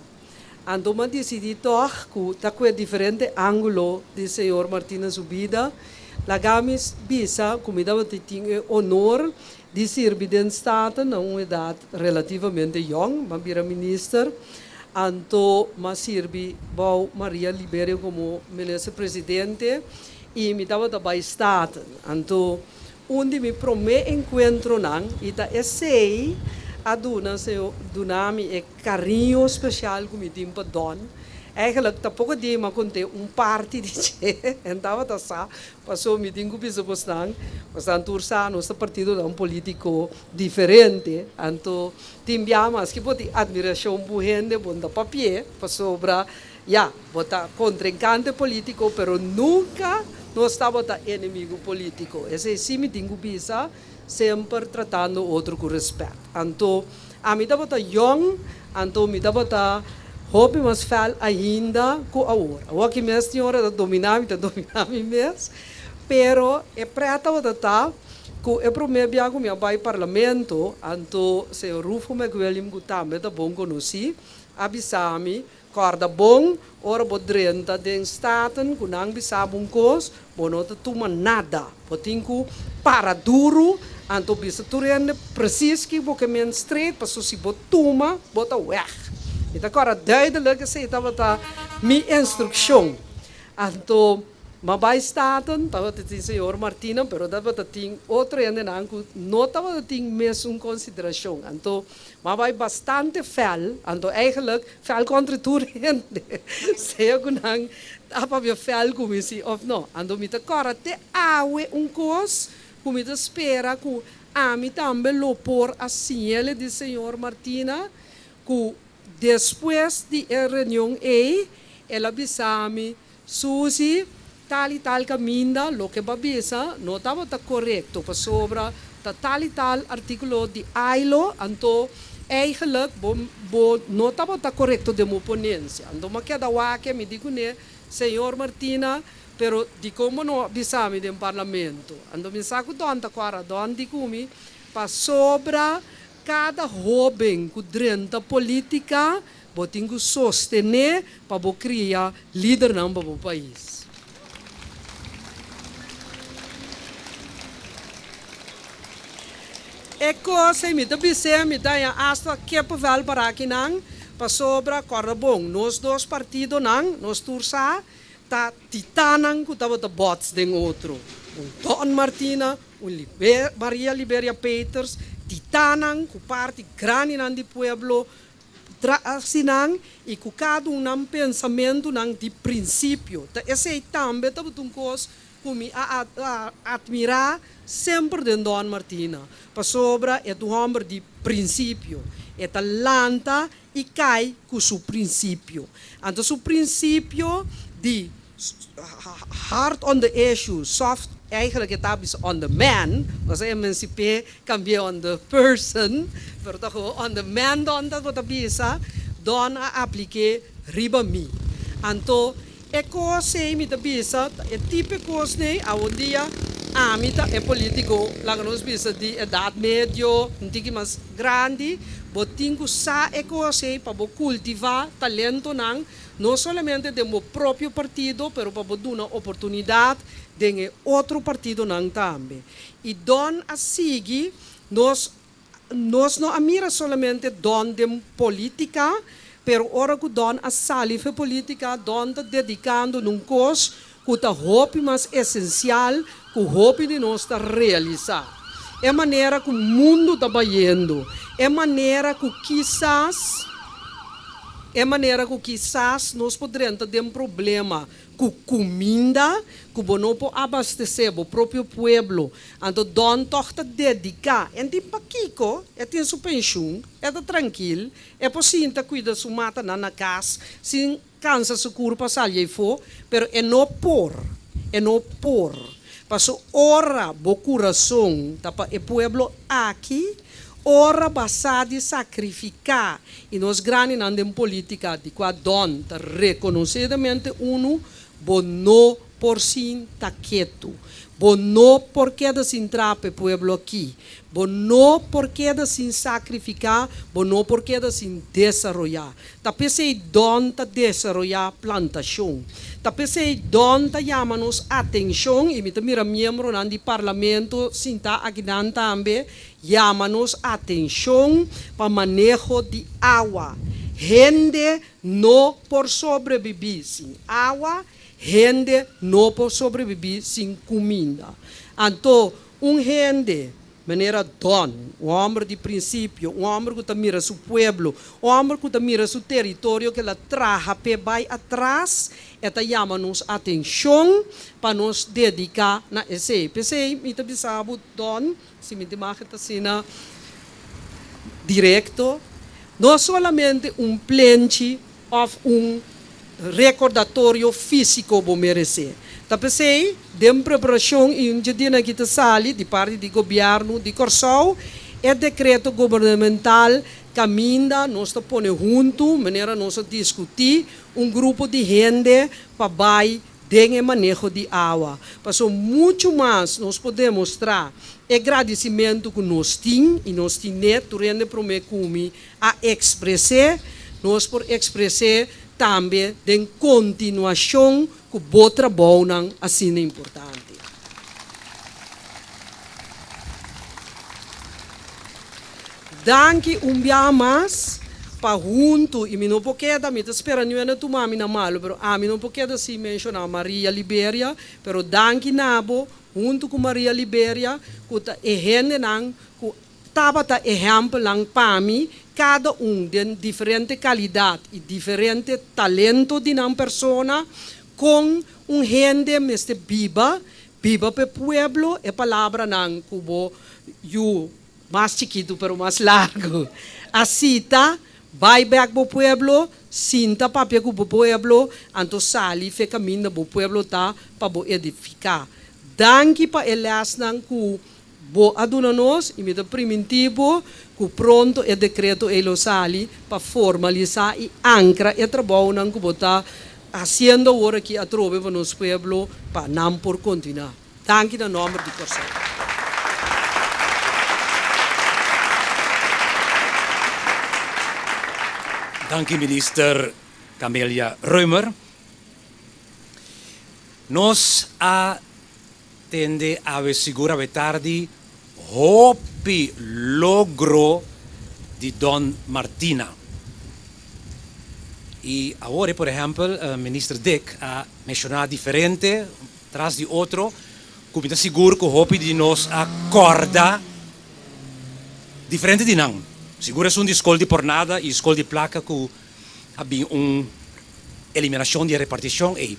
[SPEAKER 7] Anto m'a disidí tòg ku ta ku e diferente ángulo di señor Martina su bida, laga mi bisa ku mi tabata tin e honor di sirbi den Staten na un edat relativamente yòn, m'a bira minister, anto m'a sirbi bou Maria Liberia komo minister presidente. I mi tabata bai Staten. Anto un di mi promé enkuentronan, i ta esei a duna Señor, duna mi e kariño spesial ku mi tin pa Don. Eigenlijk ta poko dia mi a kont'é un parti di dje, en tabata sa, pasobra mi tin ku bisa bosnan, bosnan tur sa nos ta partidonan polítiko diferente, anto tin bia maske bo tin atmirashon pa un hende, bo no ta papi'é, pasobra Ya, bo ta kontrinkante polítiko, pero nunka nos tabata enemigu polítiko. Esei sí mi tin ku bisa, semper tratando otro ku rèspèt. Anto, ami tabata yòn, anto mi tabata hopi mas fèl ainda ku awor. Awor aki mes tin ora ta dominá mi, ta dominá mi mes. Pero e prèt tabata ta ku e promé bia ku mi a bai parlamento, anto señor Rufo McWilliam, ku tambe ta bon konosí, a bisa mi Kòrda bon, ora bo drenta den Staten ku nan bisa bo un kos, bo no ta tuma nada. Bo tin ku para duru, anto bisa tur hende presis ki bo ke men straight, paso si bo tuma, bo ta wèg. Mi ta kòrda duidelik esei tabata mi instrukshon. Anto m'a bai Staten, tabata tin señor Martina, pero tabata tin otro hendenan ku no tabata tin mesun konsiderashon. Anto M'a bai bastante fèl, anto eigenlijk fèl kontra tur hende, sea ku nan ta papia fèl ku mi si òf no. Anto mi ta kòrda te awe un kos ku mi ta spera ku ami tambe lo por a siñ'el di señor Martina, ku despues di e reunion ei el a bisa mi, Susie, tal i tal kaminda loke bo a bisa no tabata korekto pasobra ta tal i tal artíkulo di ILO, anto eigenlijk bo bo no tabata korekto den bo ponensia. Anto mi a keda wak mi di kuné, Señor Martina, pero dikon bo no a bisa mi den parlamento? Anto mi sa ku Don ta kòrda, Don di ku mi, pasobra kada hóben ku drenta polítika Bo tin ku sostené pa bo kria lidernan pa bo pais. E kos ei mi ta bis'é, mi ta haña asta kippenvel para akinan, pasobra kòrda bon, nos dos partidonan, nos tur sa, ta titanan ku tabata bòts den otro. Un Don Martina, un Maria Liberia Peters, titanan ku parti grandinan di pueblo Trasi nan i ku kada un nan pensamentunan di prinsipio. Ta esei tambe tabata un kos ku mi a atmirá semper den Don Martina, pasobra e ta un hòmber di prinsipio. E ta lanta i kai ku su prinsipio. Anto su prinsipio di hard on the issue, soft, eigenlijk e ta bisa on the man, nos a emancip'é cambi'é on the person, pero ta gewoon on the man Don ta bo ta bisa, Don a aplik'é riba mi. Anto e kos ei mi ta bisa ta e tipo e kosnan awendia ami ta e politico laga nos bisa di edad medio, un tiki mas grandi, bo tin ku sa e kos ei pa bo kultivá talentonan No solamente den bo propio partido, pero pa bo duna oportunidad den e otro partidonan tambe. Y Don a sigui, nos nos no a mira solamente Don den politica, pero ora cu Don a sali fe politica, Don ta dedicando na un cos cu ta hopi mas esencial cu hopi di nos ta realisa. E manera cu mundo ta bayendo, e manera cu kisas. E manera ku kisas nos por drenta den problema ku kuminda, ku bo no por abastesé bo propio pueblo, anto Don tòg ta dediká. En tin pakiko, e tin su penshun, e ta trankil, e por sinta kuida su matanan na kas sin kansa su kurpa sali eifó, pero e no por, e no por. Paso ora bo kurason ta pa e pueblo aki, Ora ba sa di sakrifiká i nos grandinan den polítika di kua Don ta rekonosedamente unu, bo no por sin ta ketu. Bo no por keda sin traha pa e pueblo aki. Bo no por keda sin sakrifiká, bo no por keda sin desaroyá. Ta p'esei Don ta desaroyá plantashon. Ta p'esei Don ta yama nos atenshon, i mi ta mira miembronan di Parlamento sintá akinan tambe, Yama nos atenshon pa maneho di awa. Hende no por sobrebibí sin awa, hende no por sobrebibí sin kuminda. Anto, un hende manera Don, un hòmber di prinsipio, un hòmber ku ta mira su pueblo, un hòmber ku ta mira su teritorio ku el a traha p'e bai atras, E ta yama nos atenshon pa nos dediká na esei. P'esei mi ta bisa bo, Don, si mi ta imagen ta asina direkto, no solamente un plenchi òf un rekordatorio físiko bo meresé. Ta p'esei, den preparashon i un dje dianan aki ta sali di parti di gobièrnu di Kòrsou e dekreto gubernamental kaminda nos ta pone huntu, manera nos a diskutí, un grupo di hende pa bai den e maneho di awa. Paso muchu mas nos por demostrá e gradisimentu ku nos tin, i nos tin'é, tur hende promé ku mi a ekspres'é, nos por ekspres'é tambe den kontinuashon ku bo trabounan asina importante. Danki un biaha mas pa huntu y mi no por keda, mi ta spera niu hende tuma mi na malo, pero ami no por keda sin menciona Maria Liberia, pero danki na bo huntu cu Maria Liberia cu ta e hendenan cu tabata ehempelnan pa mi, cada un den diferente calidad y diferente talento di nan persona, con un hende mester biba, biba p'e pueblo, e palabranan cu bo yu Mas chikitu pero mas largu. A sita, bai bek bo pueblo, sinta papia ku bo pueblo, anto sali fe kaminda bo pueblo ta pa bo edifiká. Danki pa e lèsnan ku bo a duna nos i mi ta primintí bo ku pronto e dekreto ei lo sali pa formalisá i ankra e trabounan ku bo ta hasiendo awor aki atrobe pa nos pueblo pa nan por kontinuá. Danki na nomber di Kòrsou.
[SPEAKER 1] Danki Minister Camelia Römer. Nos a tende awe sigur awe tardi hopi logro di Don Martina. I awor por ehempel Minister Dick a menshoná diferente Tras di otro, ku mi ta sigur ku hopi di nos a kòrda diferente di nan. Sigur esun di skol di pornada i skol di plaka ku a bin un eliminashon di e repartishon ei.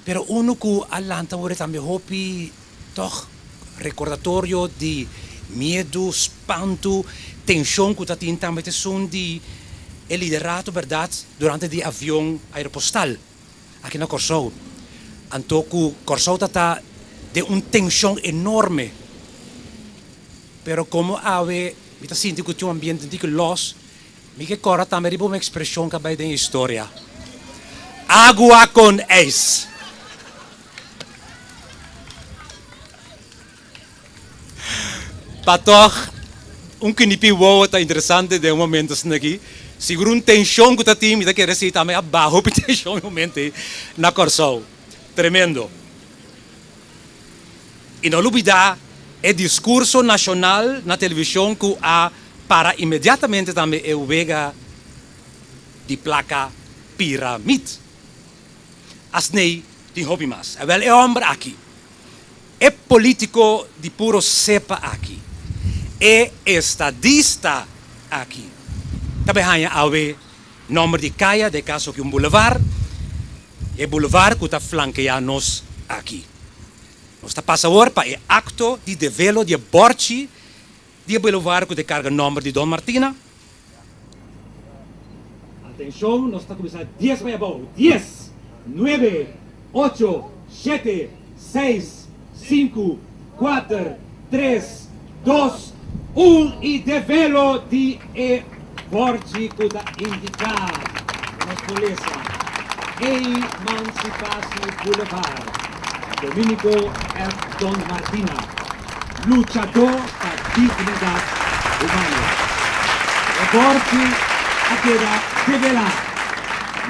[SPEAKER 1] Pero unu ku a lanta worde tambe hopi tòg rekordatorio di miedu, spantu, tenshon ku ta tin tambe ta esun di e liderato bèrdat durante di avion aeropostal. Aki na Kòrsou. Anto ku Kòrsou ta ta den un tenshon enorme. Pero komo awe mi ta sinti ku tin un ambiente un tiki lòs, mi ke kòrda tambe riba un ekspreshon ku a bai den historia, Agua con ijs. Pa tòg un kinipi wowo ta interesante den un momento asina aki. Sigur un tenshon ku ta tin, mi ta kere si tambe a baha hopi tenshon e momento ei na Kòrsou. Tremendo. I no lubidá e diskurso nashonal na televishon ku a para inmediatamente tambe e wega di plaka piramid. Asnei tin hopi mas. Awèl e hòmber aki E politico di puro cepa aki, e estadista aki, ta bay haña awe Nòmber di kaya, den e kaso aki un bulevar, e bulevar ku ta flankeá nos aki. Nos ta pasa awor pa e akto di develo di e bòrchi di e bulevar ku ta karga nòmber di Don Martina. Atenshon, nos ta kuminsá dies bai abou, dies, nuebe, ocho, shete, seis, sinku, kuater, tres, dos, un i develo di e bòrchi ku ta indiká pa nos por lesa Emansipasi Boulevard, Dominico F. Don Martina, luchadó pa dignidat humano. E bòrchi a keda develá.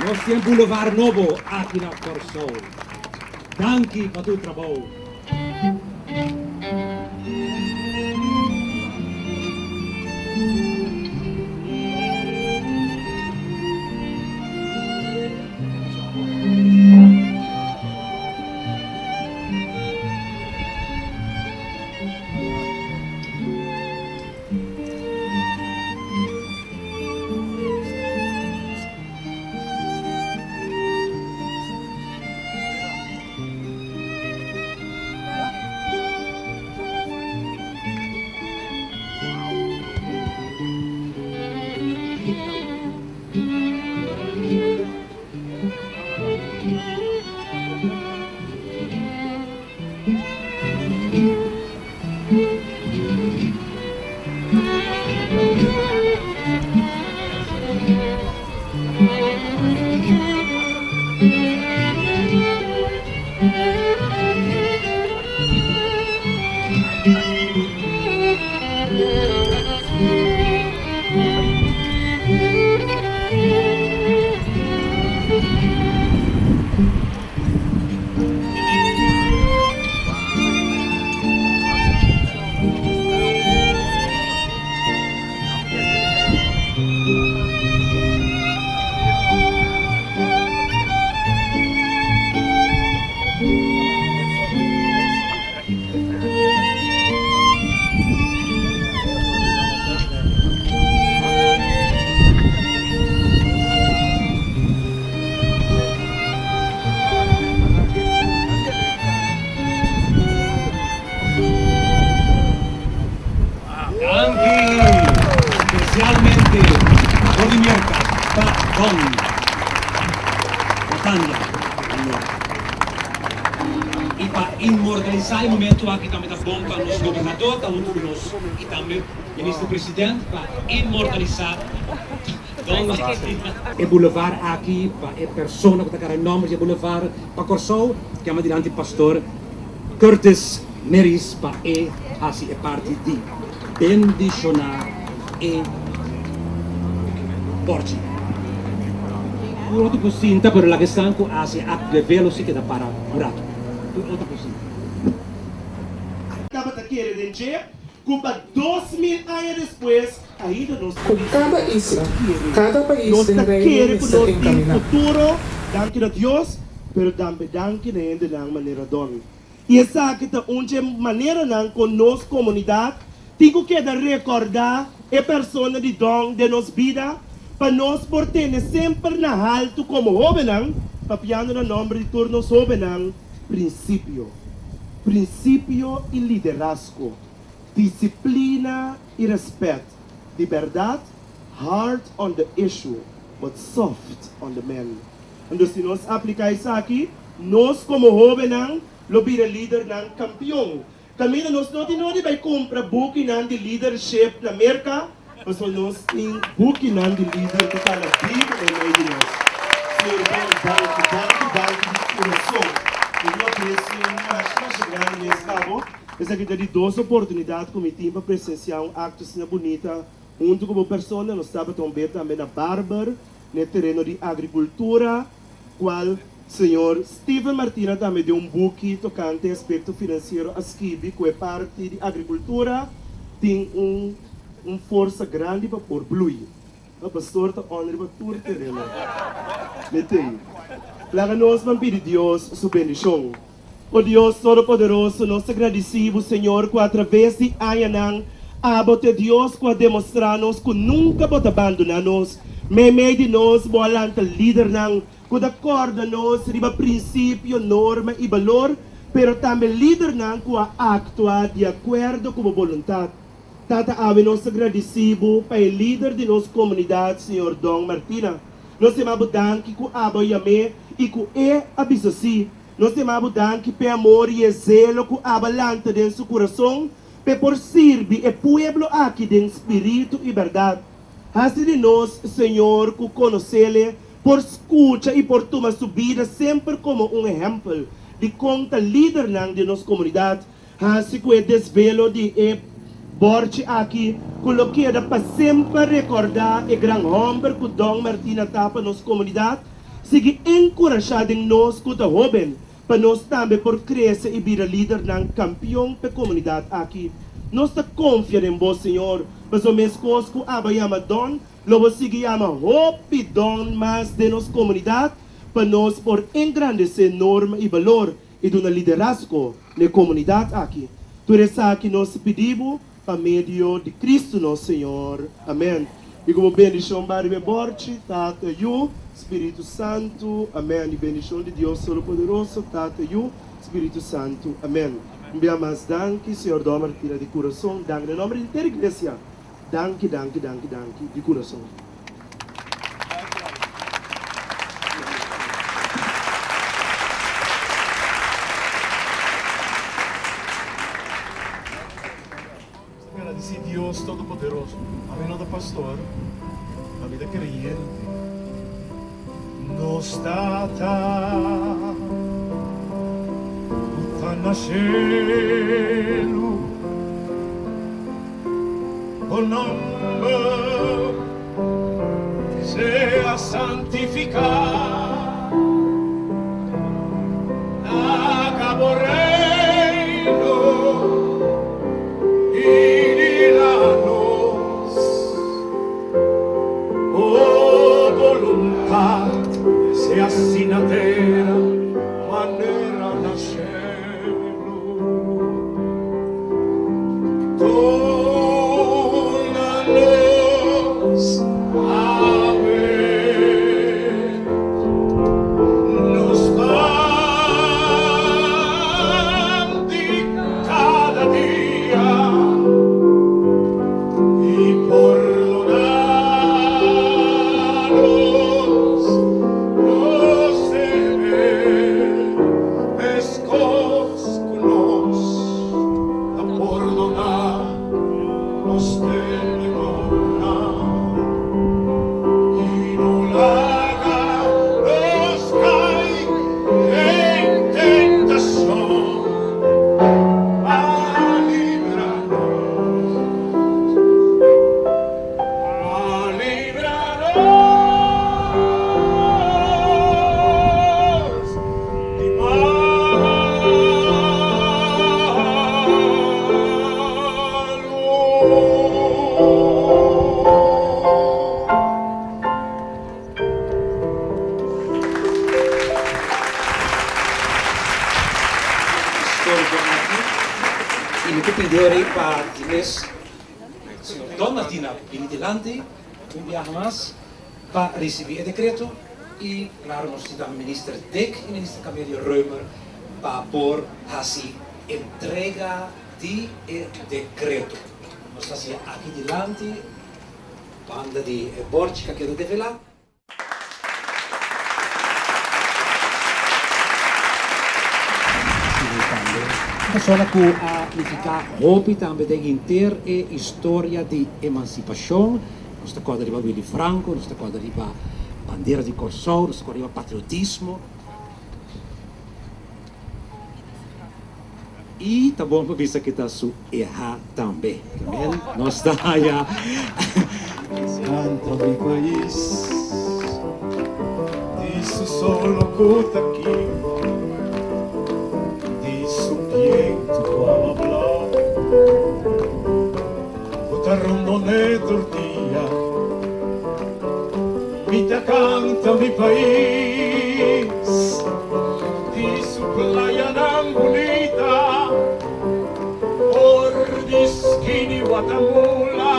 [SPEAKER 1] Nos tin boulevard nobo aki na Kòrsou. Danki pa tur trabou. Danki spesialmente for di Merka pa Don Natania Lor. I pa inmortalisá e momento aki tambe ta bon pa nos gobernador ta huntu ku nos i tambe Minister President pa inmortalisá Don Natania. E bulevar aki pa e persona ku ta kara nòmber di e bulevar pa Kòrsou kema dilanti Pastor Curtis Meris pa e hasi e parti di bendishoná e bòrchi. Tur otro por sinta, pero laga esnan ku hasi e akto di velo si keda para un ratu. Tur otro por sinta.
[SPEAKER 8] Tabata kere den dje ku pa 2000 aña despues ainda nos
[SPEAKER 6] Ku kada isla, kada pais
[SPEAKER 8] Nos
[SPEAKER 6] den
[SPEAKER 8] ta
[SPEAKER 6] Reino
[SPEAKER 8] kere ku
[SPEAKER 6] mester
[SPEAKER 8] nos tin
[SPEAKER 6] enkaminá.
[SPEAKER 8] futuro, danki na Dios, pero tambe danki na hendenan manera Don. I esaki ta un dje maneranan kon nos komunidat tin ku keda rekòrdá e persona di don den nos bida pa nos por tene semper na haltu komo hóbennan, papiando na nòmber di tur nos hóbennan, prinsipio. Prinsipio i liderazgo, disiplina i rèspèt, di bèrdat, hard on the issue but soft on the man. Anto si nos apliká esaki, nos komo hóbennan lo bira lidernan kampion. Kaminda nos no tin nodi bai kumpra bukinan di leadership na Merka, pasobra nos tin bukinan di lider ku ta na bibu meimei di nos. Señor Ben, danki, danki, danki di kurason. Mi tin un apresio masha, masha grandi mes pa bo. Esaki ta di dos oportunidat ku mi tin pa presensiá un akto asina bunita huntu ku bo persona. Nos tabata un be tambe na Barber. N'e tereno di agrikultura, kual señor Steven Martina tambe den un buki tokante aspekto finansiero a skibi ku e parti di agrikultura tin un un forsa grandi pa por blui. E pastor ta on riba tur tereno. Metei. Laga nos ban pidi Dios su bendishon. O Dios Todopoderoso, nos ta gradisí Bo, Señor, ku atraves di añanan Abo ta e Dios ku a demostrá nos ku nunka Bo ta bandoná nos. Meimei di nos bo a lanta lidernan ku ta kòrda nos riba prinsipio, norma i balor, pero tambe lidernan ku a aktua di akuerdo ku bo boluntat. Tata awe nos ta gradisí bo pa e lider di nos komunidat, señor Don Martina. Nos ta yama bo danki ku abo a yam'é i ku e a bisa sí. Nos ta yama bo danki p'e amor i e zelo ku abo a lanta den su kurason p'e por sirbi e pueblo aki den spiritu i bèrdat. Hasi di nos, Señor, ku konos'Ele, por skucha i por tuma su bida semper komo un ehèmpel di kon ta lidernan di nos komunidat. Hasi ku e desvelo di e bòrchi aki ku lo keda pa semper rekòrdá e gran hòmber ku Don Martina ta pa nos komunidat, sigui enkurashá den nos ku ta hóben pa nos tambe por krese i bira lidernan kampion p'e komunidat aki. Nos ta konfia den bo, Señor, pasobra meskos ku aba yama Don, lo bo sigui yama hopi Don mas den nos komunidat pa nos por engrandesé norma i balor i duna liderazgo n'e komunidat aki. Tur esaki nos ta pidi bo pa medio di Kristu nos Señor. Amèn. I ku bo bendishon ba riba e bòrchi, Tata, Yu, Spiritu Santu. Amèn. I bendishon di Dios Todopoderoso, Tata, Yu, Spiritu Santu. Amèn. Un bia mas danki, Señor Don Martina, di kurason. Danki na nòmber di henter iglesia. Danki, danki, danki, danki, di kurason.
[SPEAKER 2] Gradisí Dios Todopoderoso. Ami no ta pastor, ami ta kreyente. Nos Tata ku ta na shelu, bo nòmber sea santifiká. Laga bo reino bini na nos. Bo boluntat sea hasi na tera manera na shelu. Duna nos awe nos pan di kada dia. I pordoná nos nos deber, meskos ku nos ta pordoná nos debedornan. I no laga nos kai den tentashon, ma libra Ma libra nos di malu.
[SPEAKER 1] Histórico aki y mi ta pidi ora pa di mes Señor Don Martina bini dilanti un biaha mas pa ricibi e decreto y claro nos tin tambe Minister Dick y Minister Camelia Römer pa por haci entrega di e decreto. Nos ta haci aki dilanti banda di e borchi cu a keda devela. Un persona ku a nifiká hopi tambe den henter e historia di emansipashon. Nos ta kòrda riba Willy Franco, nos ta kòrda riba bandera di Kòrsou, nos ta kòrda riba patriotismo. I ta bon pa bisa ke ta su eha tambe. Amen. Nos ta haya.
[SPEAKER 2] Canta mi pais di su solo cu ta kima, di su bientu cu awa blauw cu ta rondone tur dia. Mi ta canta mi pais di su playanan bunita, for di skini Watamula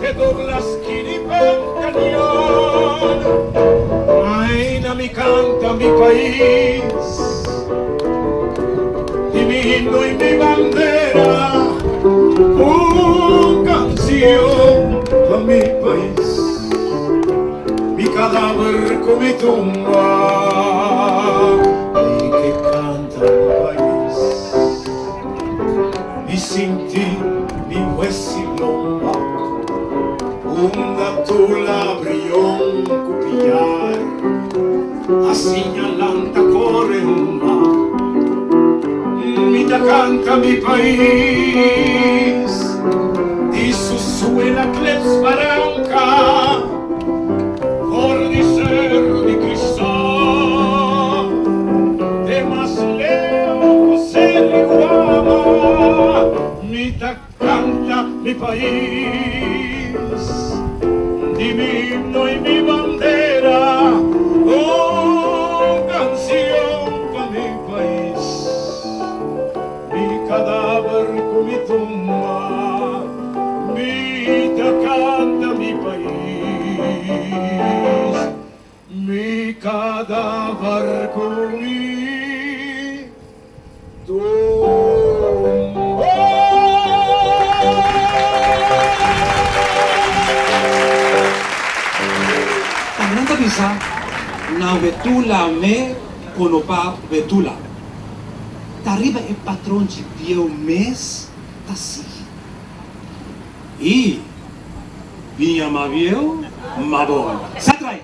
[SPEAKER 2] te Dobla skini Pemba.
[SPEAKER 9] mi pais, di mi himno y mi bandera, un canción pa mi pais, mi cadáver cu mi tumba, mi ke canta mi pais, mi sinti mi huesi lomba, unda tula brion cu piar, a siña lanta core hunga, mi ta canta mi pais, di su suela kleps baranca, for di Cerro di Cristal, te mas leu cu Cerri Guama, mi ta canta mi pais, di mi himno y mi bandera, un cancion pa mi pais, mi cadaver cu mi tumba, mi ta canta mi pais, mi cadaver cu mi tumba.
[SPEAKER 1] Tambe nan ta bisa, Na wetula me kono pa wetula. Ta riba e patronchi bieu mes ta sigui. I biña ma bieu ma bon. Set right!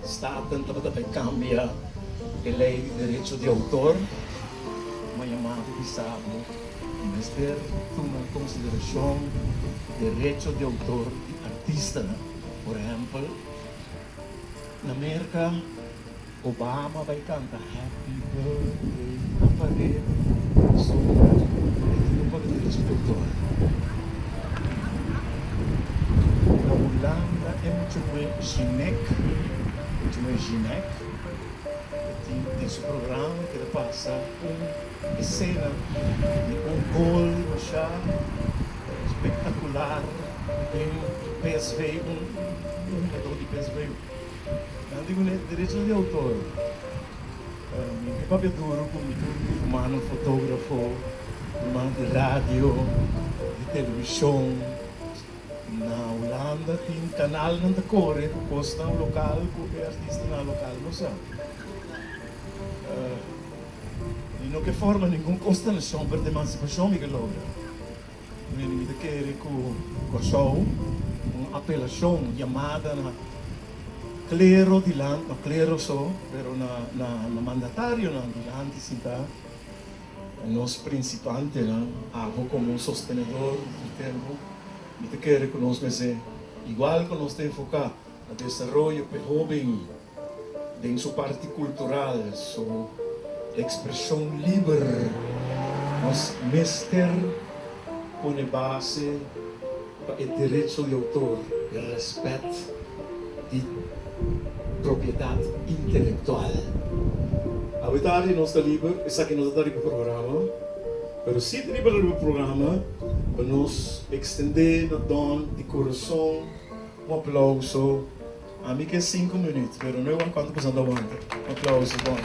[SPEAKER 2] Staten tabata bai cambia e ley di derecho di autor. M'a yama bo bisa bo mester tuma en consideracion derecho di autor di artistanan. Por ehempel, na Merca Obama bai canta Happy Birthday na pared pasobra e tin un paga derecho di autor. Na Hulanda e mucha muhe Jinek, mucha muhe Jinek, e tin den su programa e keda pasa un esena di un gol masha spektakular den PSV, un hungadó di PSV. Nan di kuné derecho di autor. Mi ke papia duro ku mi tur mi rumannan fotografo, rumannan di radio, di televishon. Na Hulanda tin kanalnan ta kore ku kosnan lokal ku e artistanan lokal no sa. Mi no ke forma ningun konstelashon pero ta emansipashon mi ke logra. Mi ta kere ku Kòrsou un apelashon, yamada na klero dilanti, no klero so, pero na na mandatarionan dilanti sintá. Nos principantenan, abo como un sostenedor di tempo, mi ta kere cu nos mester, igual cu nos ta enfoca na desaroyo p'e hoben den su parti cultural, su expresion liber, nos mester pone base pa e derecho di autor, e respet di propiedad intelectual. Awe tardi nos ta liber, esaki no ta ta riba programa, pero si ta riba riba programa pa nos extende na Don di curason un aplauso. Ami ke sinku minuut, pero no e wan cuanto boso ta wanta. Un aplauso Don.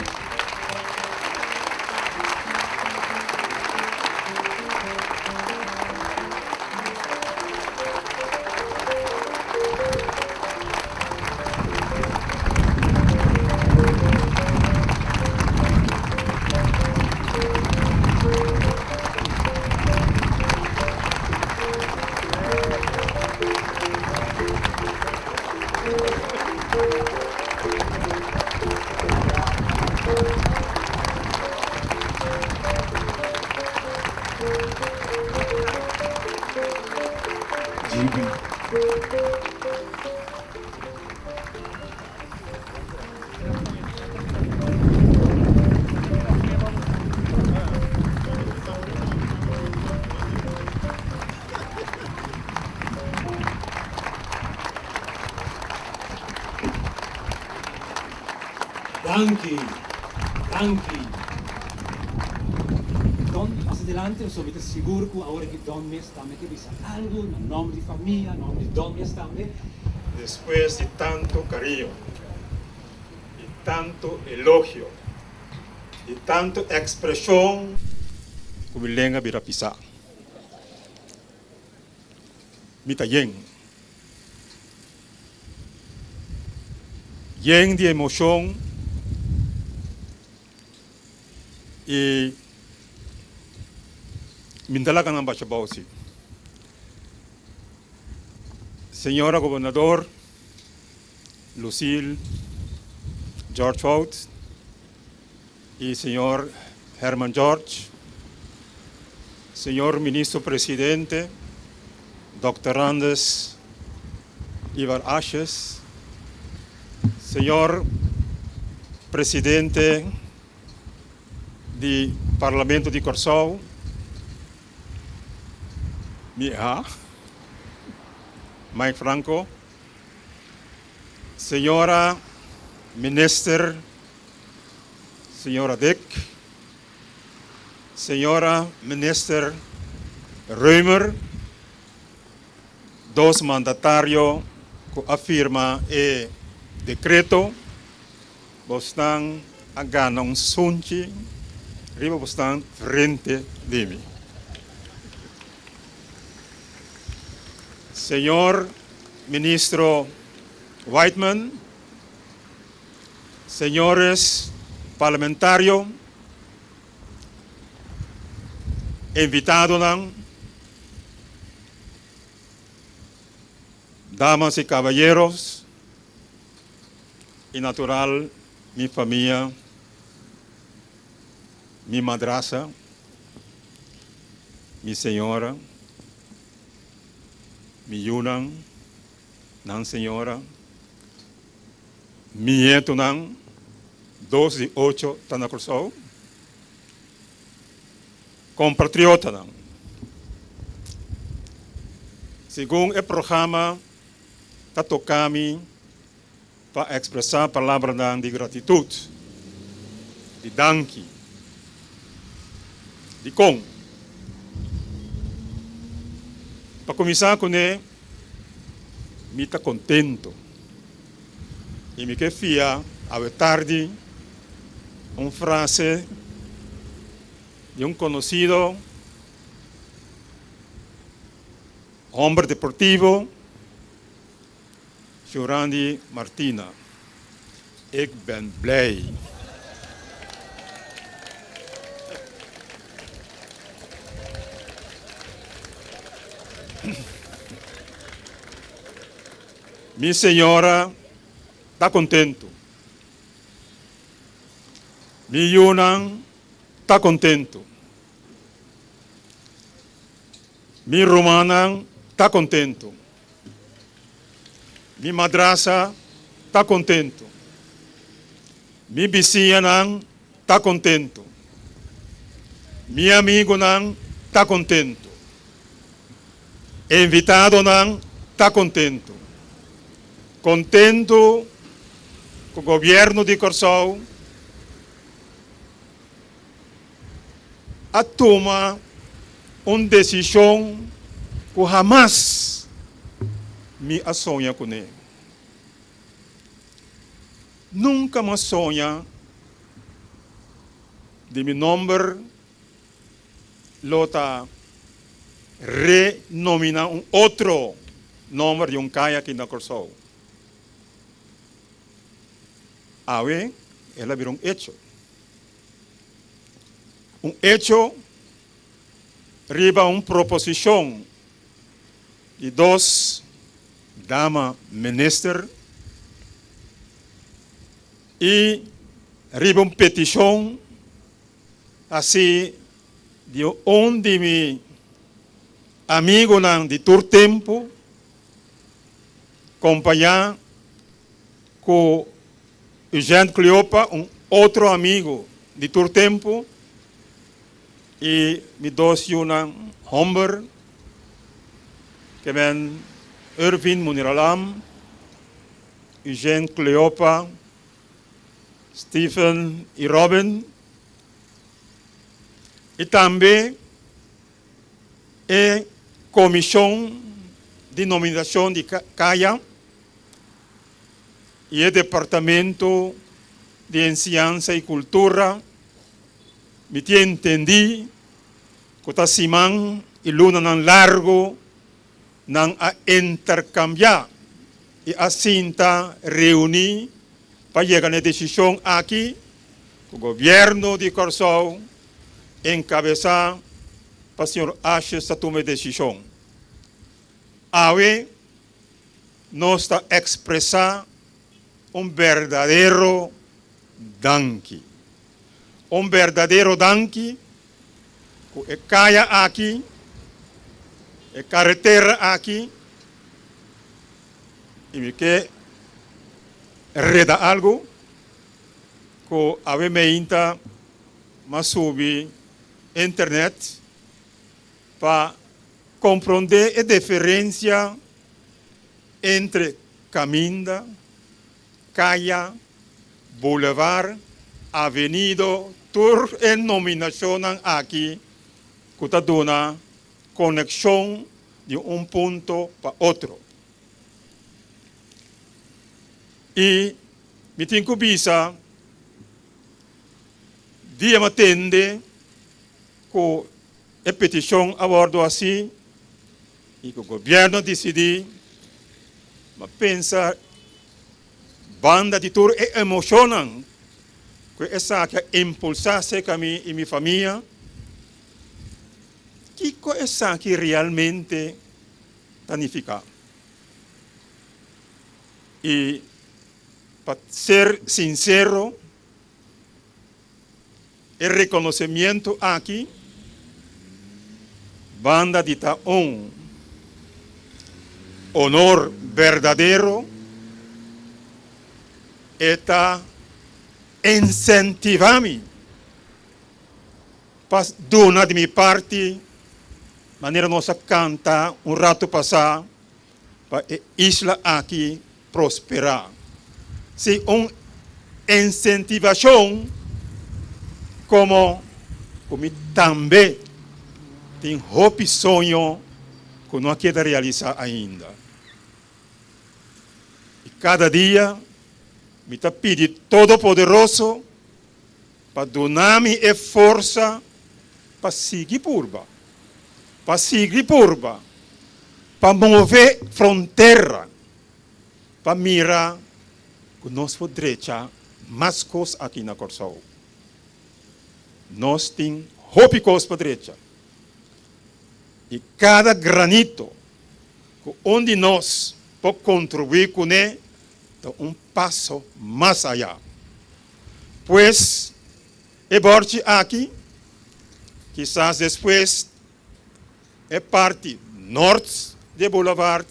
[SPEAKER 1] Danki, danki. Don, pasa dilanti, pasobra mi ta sigur ku awor aki Don mes tambe ke bisa algu na nòmber di famia, nòmber di Don mes tambe.
[SPEAKER 5] Despues di tantu kariño, di tantu elogio, di tantu ekspreshon. Ku mi lenga bira pisá. Mi ta yen. Yen di emoshon i mi no ta laga nan basha bou si. Señora Gobernador Lucille George Fout i señor Herman George, señor Ministro Presidente Dòkter Randers Ivar Asjes, señor Presidente di Parlamento di Kòrsou, mi eha, Mike Franco, señora Minister Señora Dick, Señora Minister Römer, dos mandatario cu a firma e decreto, bosnan a gana un sunchi riba bosnan frente di mi. Señor Ministro Whiteman, Señores parlamentario, invitadonan, damas y caballeros y natural mi famia, mi madrasa, mi señora, mi yunan, nan señora, Mi nietonan, dos di ocho ta na Kòrsou. Kompatriotanan, segun e programa ta toka mi pa ekspresá palabranan di gratitut, di danki. Dikon? Pa kuminsá kuné, mi ta kontentu. I mi ke fia awe tardi un frase di un konosido homber deportivo, Shurandy Martina, Ik ben blij. Mi señora ta kontentu. Mi yunan ta kontentu. Mi rumannan ta kontentu. Mi madrasa ta kontentu. Mi bisiñanan ta kontentu. Mi amigunan ta kontentu. Invitadonan ta kontentu. Kontentu ku gobièrnu di Kòrsou a tuma un desishon ku hamas mi a soña kuné. Nunka mi a soña di mi nòmber lo ta renominá un otro nòmber di un kaya aki na Kòrsou. Awe el a bira un echo. Un echo riba un proposishon di dos dama minister i riba un petishon hasi di un di mi amigunan di tur tempu kompañá ku Eugène Cleopa, un otro amigu di tur tempu, i mi dos yunan hòmber, ke men Irvin Muniralam, Eugène Cleopa, Stephen i Robin, i tambe e komishon di nominashon di kaya i e Departamento di Enseñansa i Kultura, mi tin entendí ku ta siman i lunanan largu nan a interkambiá i a sinta reuní pa yega na e desishon aki ku Gobièrnu di Kòrsou enkabesá pa señor Asjes ta tuma e desishon. Awe nos ta ekspresá un berdadero danki. Un berdadero danki ku e kaya aki, e karetera aki, i mi ke reda algu ku awe meinta m'a subi internet pa komprondé e diferensia entre kaminda, kaya, bulevar, avenido, tur e nominashonnan aki ku ta duna konekshon di un punto pa otro. I mi tin ku bisa dia mi a tende ku e petishon a wòrdu hasi i ku gobièrnu a disidí, mi a pensa banda di tur e emoshonnan ku esaki a impulsá serka mi i mi famia, kiko esaki realmente ta nifiká? I pa ser sinsero, E rekonosemiento aki banda di ta un honor berdadero, e ta insentivá mi pa duna di mi parti manera nos a kanta un ratu pasá pa e isla aki prosperá. Si un insentivashon komo ku mi tambe tin hopi soño ku no a keda realisá ainda. I kada dia mi ta pidi Todopoderoso pa duna mi e forsa pa sigui purba, pa sigui purba, pa move frontera, pa mira ku nos por drecha mas kos aki na Kòrsou. Nos tin hopi kos pa drecha i kada granito ku un di nos por kontribuí kuné ta un paso mas ayá. Pues, e bòrchi aki, kisas despues.
[SPEAKER 10] E parti nort di e boulevard,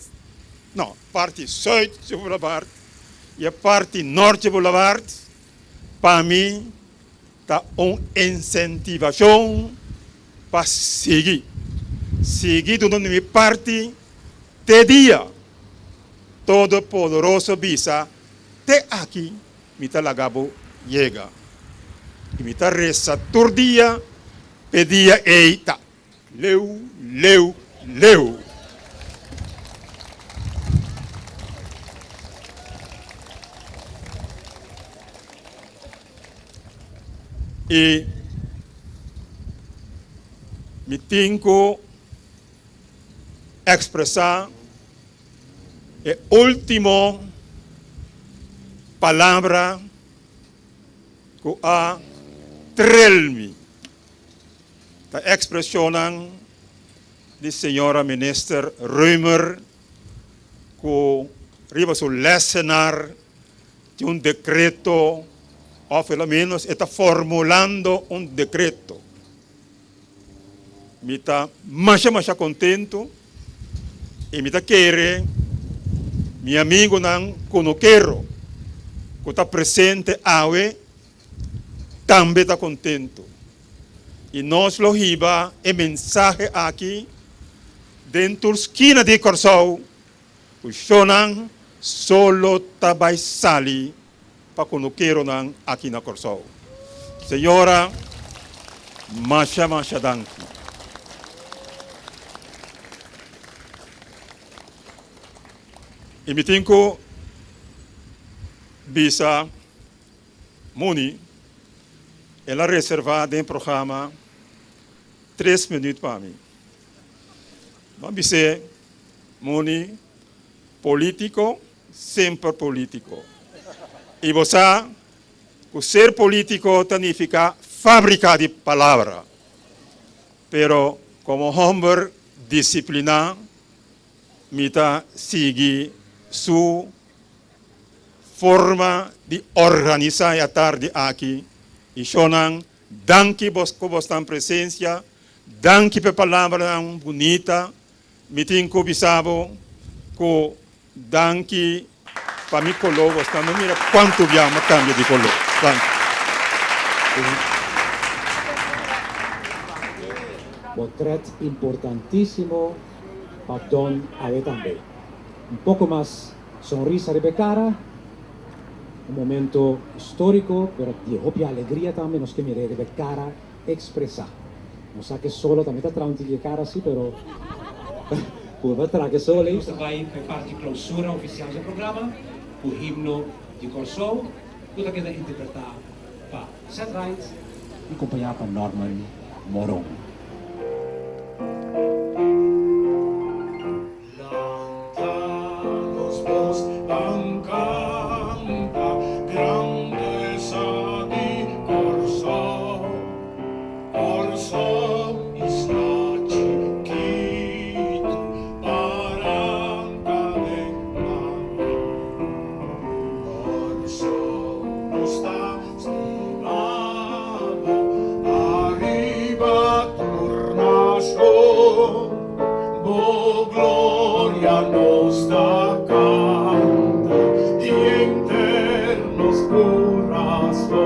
[SPEAKER 10] no, parti zuid di e boulevard y e parti nort di e boulevard, pa mi ta un incentivacion pa sigui, sigui duna mi parti te dia Todopoderoso bisa, Te aki mi ta laga bo yega. Y mi ta reza tur dia p'e dia ey ta leu, leu, leu. Y mi tin cu expresa e ultimo palabra cu a trel mi. Ta expresionnan di señora Minister Römer cu riba su lessenaar tin un decreto of por lo menos e ta formulando un decreto. Mi ta masha masha contento y mi ta kere mi amigonan kunukero cu ta presente awe tambe ta contento. Y nos lo hiba e mensahe aki den tur skina di Kòrsou cu shownan solo ta bay sali pa kunukeronan aki na Kòrsou. Señora, masha masha danki. I mi tin ku bisa Muni, el a reservá den programa tres minüt pa mi. Mi a bis'é, Muni, polítiko semper politico. Y bo sa cu ser politico ta nifica fabrica di palabra. Pero como homber disciplina mi ta sigui su forma di organisa e atardi aki. Y shonan, danki bos cu bosnan presencia, danki p'e palabranan bunita. Mi tin cu bisa bo cu danki pa mi color bo sta no mira cuanto bia mi a cambia di color. Danki.
[SPEAKER 1] Potret importantisimo pa Don awe tambe. Un poco mas sonrisa riba e cara, un momento historico pero di hopi alegria tambe nos ke mira riba e cara expresa. No sa ke solo tambe ta traha un tiki e cara si pero purba traha ke solo ei. Nos ta bai pa e parti clausura oficial dje programa ku himno di Kòrsou ku ta keda interpretá pa Ced Ride i kompañá pa Norman Moron.
[SPEAKER 9] Lanta nos bos ban canta grandeza di Corsou, Corsou isla chikitu baranca den laman. Corsou nos ta stima bo ariba tur nacion. Bo gloria nos ta canta di henter nos corazon.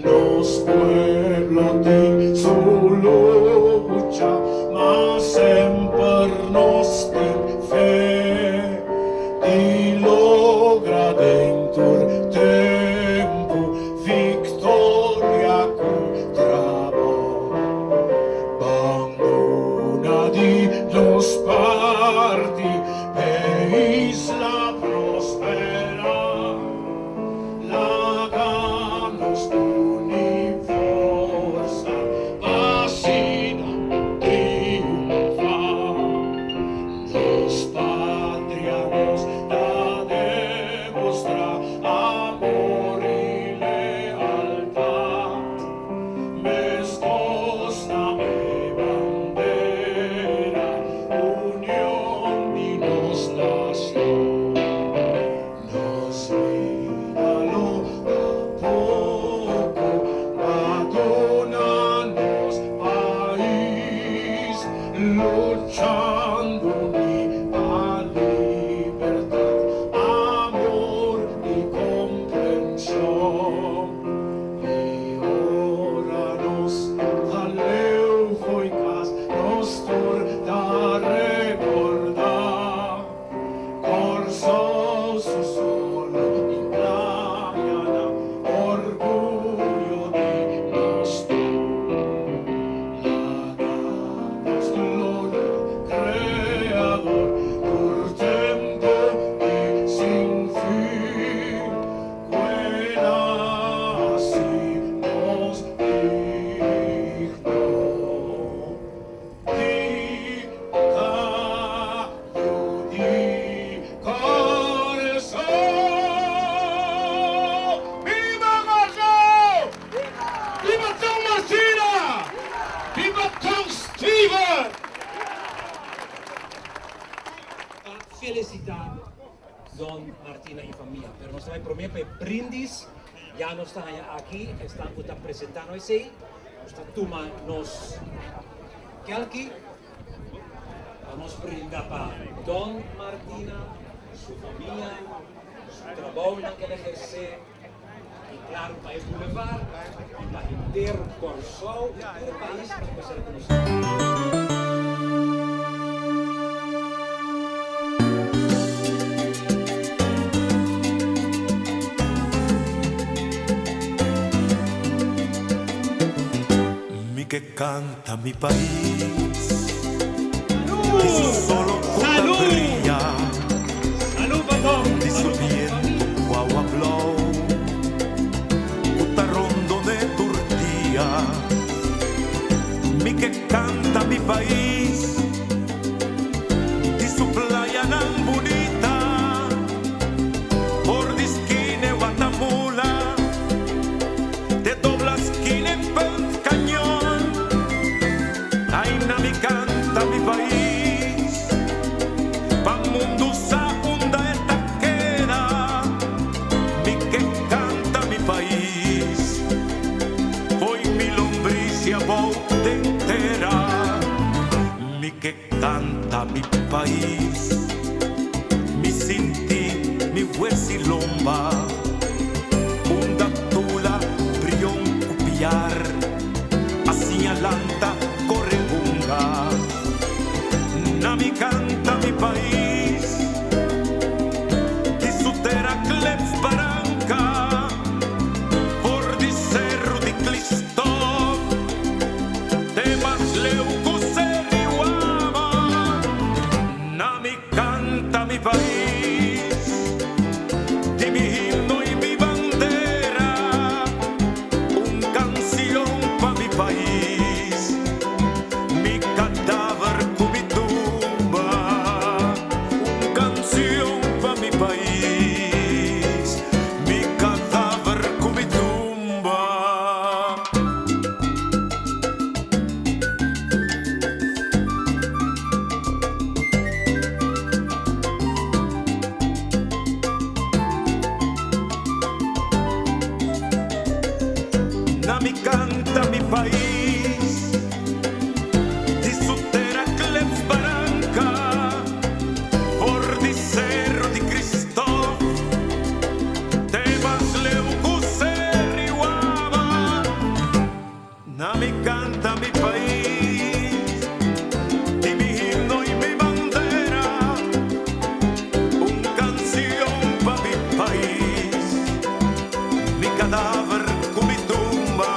[SPEAKER 9] Nos pueblo tin su lucha, ma semper nos tin fe di logra den tur tempu victoria cu trabou. Bandona di nos parti p'e isla prospera, laga nos uni forsa.
[SPEAKER 1] felicita Don Martina y famia. Pero nos ta bay prome pa e brindis. Ya nos ta haya aki esnan cu ta presenta no esey. Nos ta tuma nos kelki pa nos brinda pa Don Martina, su famia, su trabounan cu el a eherce y claro pa e boulevard y pa henter Corsou y tur e pais pa ser conoci.
[SPEAKER 11] Mi ke kanta mi pais Di su solo ku ta bria Di su bientu ku awa blou Ku ta rondon'é tur dia Mi ke kanta mi pais Di su playanan bunita For di skine Watamula Te dobla skine Punt Cañon Aina mi kanta mi pais Pa mundu sa unda e ta keda Mi ke kanta mi pais Fo'i mi lombrisia bou den tera Mi ke kanta mi pais Mi sinti mi wesi lomba Unda tula brion ku piar A siña lanta kore hunga Na mi kanta mi pais Di su tera klef baranka For di seru di Klistof Te mas leu ku Seriwama Na mi kanta mi pais Di mi himno i mi bandera Un canción pa mi pais Mi cadáver cu mi tumba Un canción pa mi pais Mi cadáver cu mi tumba. Na mi canta mi pais Di su tera klef baranca For di Cerro di Cristof Te mas leu cu Seriwaba Na mi canta mi pais Di mi himno y mi bandera Un cancion pa mi pais Mi cadaver cu mi tumba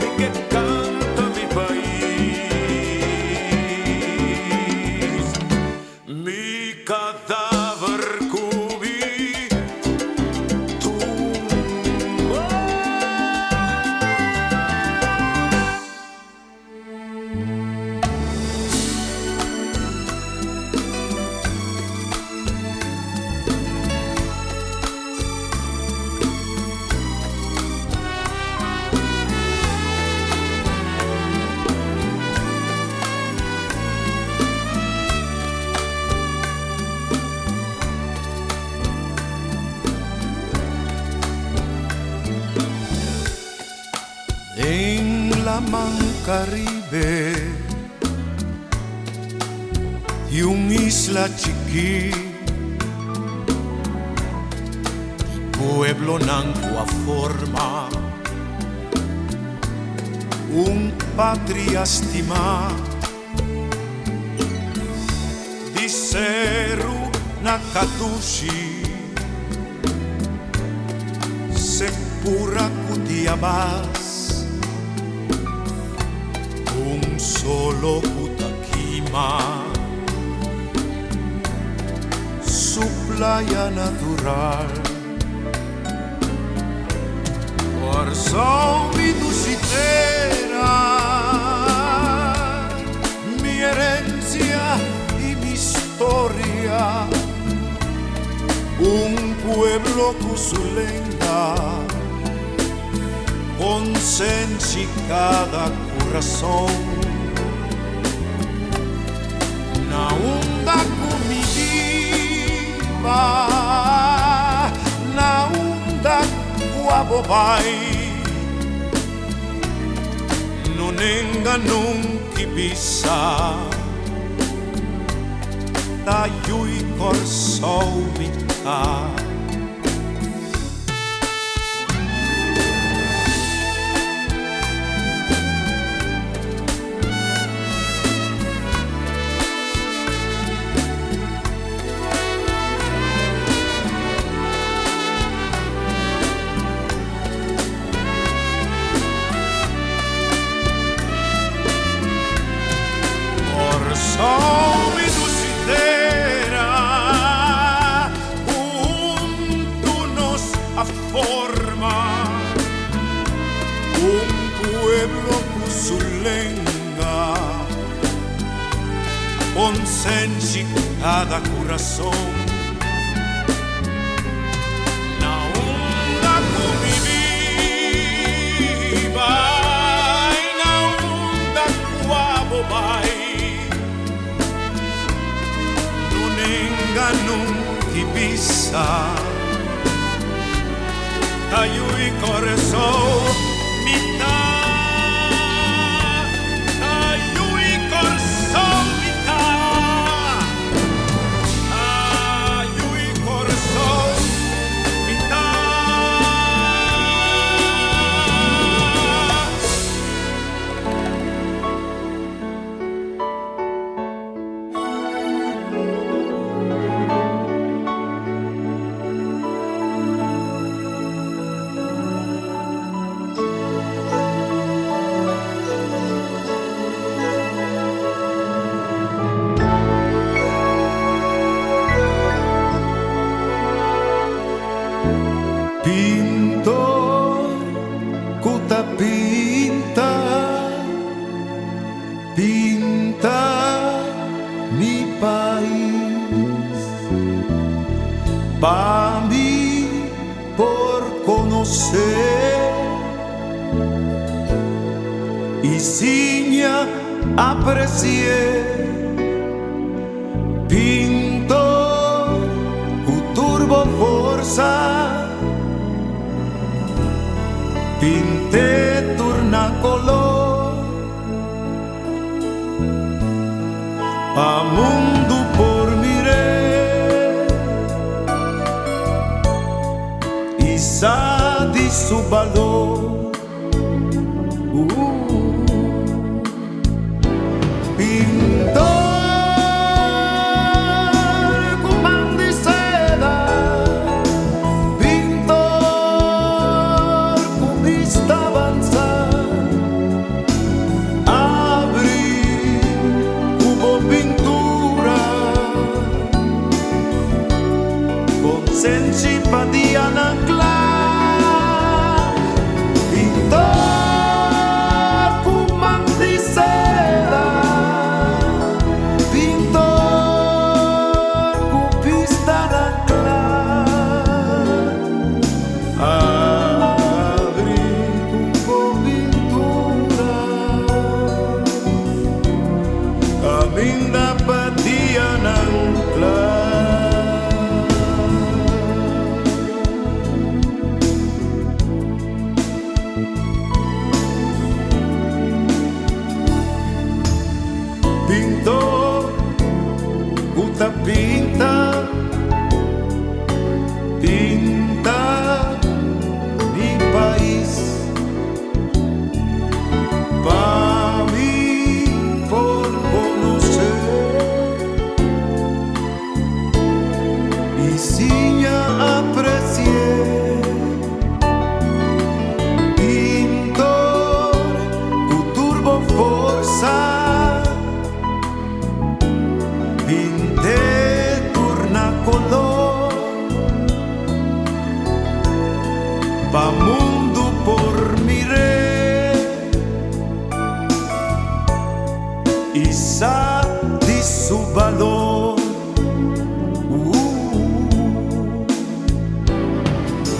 [SPEAKER 11] Mi ke canta mi pais Mi cadaver cu mi tumba. Den laman Caribe di un isla chikí Di pueblonan ku a forma un patria stimá Di seru na kadushi Sepura ku diabas Un solo ku ta kima Su playa natural Kòrsou mi dushi tera Mi herensia i mi storia Un pueblo ku su lenga Konsenshi kada kurason Na unda ku. biba na unda ku abo bai. No nenga nunka bisa ta yu'i Kòrsou mi ta. Kòrsou mi dushi tera, huntu nos a forma un pueblo ku su lenga, konsenshi kada kurason. Na unda ku mi biba i na unda ku abo bai, no nenga nunka bisa ta yu'i Kòrsou mi ta, ta yu'i Kòrsou mi ta, ta yu'i Kòrsou mi ta. Pintor ku ta pinta, pinta mi pais. Pa mi por konosé i siña apresi'é. Pintor ku tur bo forsa, pint'é tur na koló, pa mundu por mir'é i sa di su balor. Pintor ku man di seda, pintor ku bista avansa, abri ku bo pintura, konsenshi pa dianan kla. Pintor ku man di seda, pintor ku bista na kla, abri ku bo pintura, kaminda pa dianan kla. Pintor ku ta pinta, pinta mi pais, pa mi por konosé i siña apresi'é. Pintor ku tur bo forsa, pint'é tur na koló, pa mundu por mir'é i sa di su balor.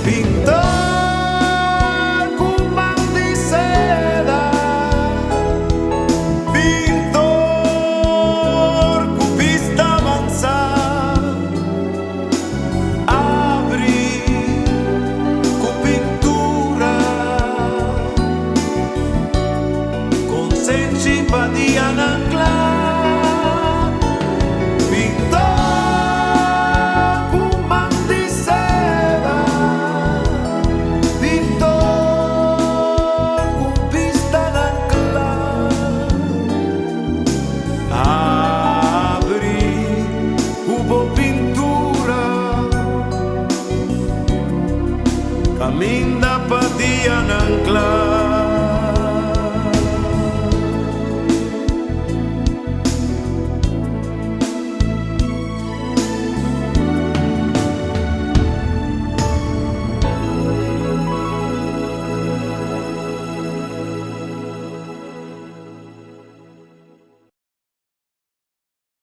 [SPEAKER 11] Pintor ku man di seda, pintor ku bista avansá, Konsenshi pa dianan kla.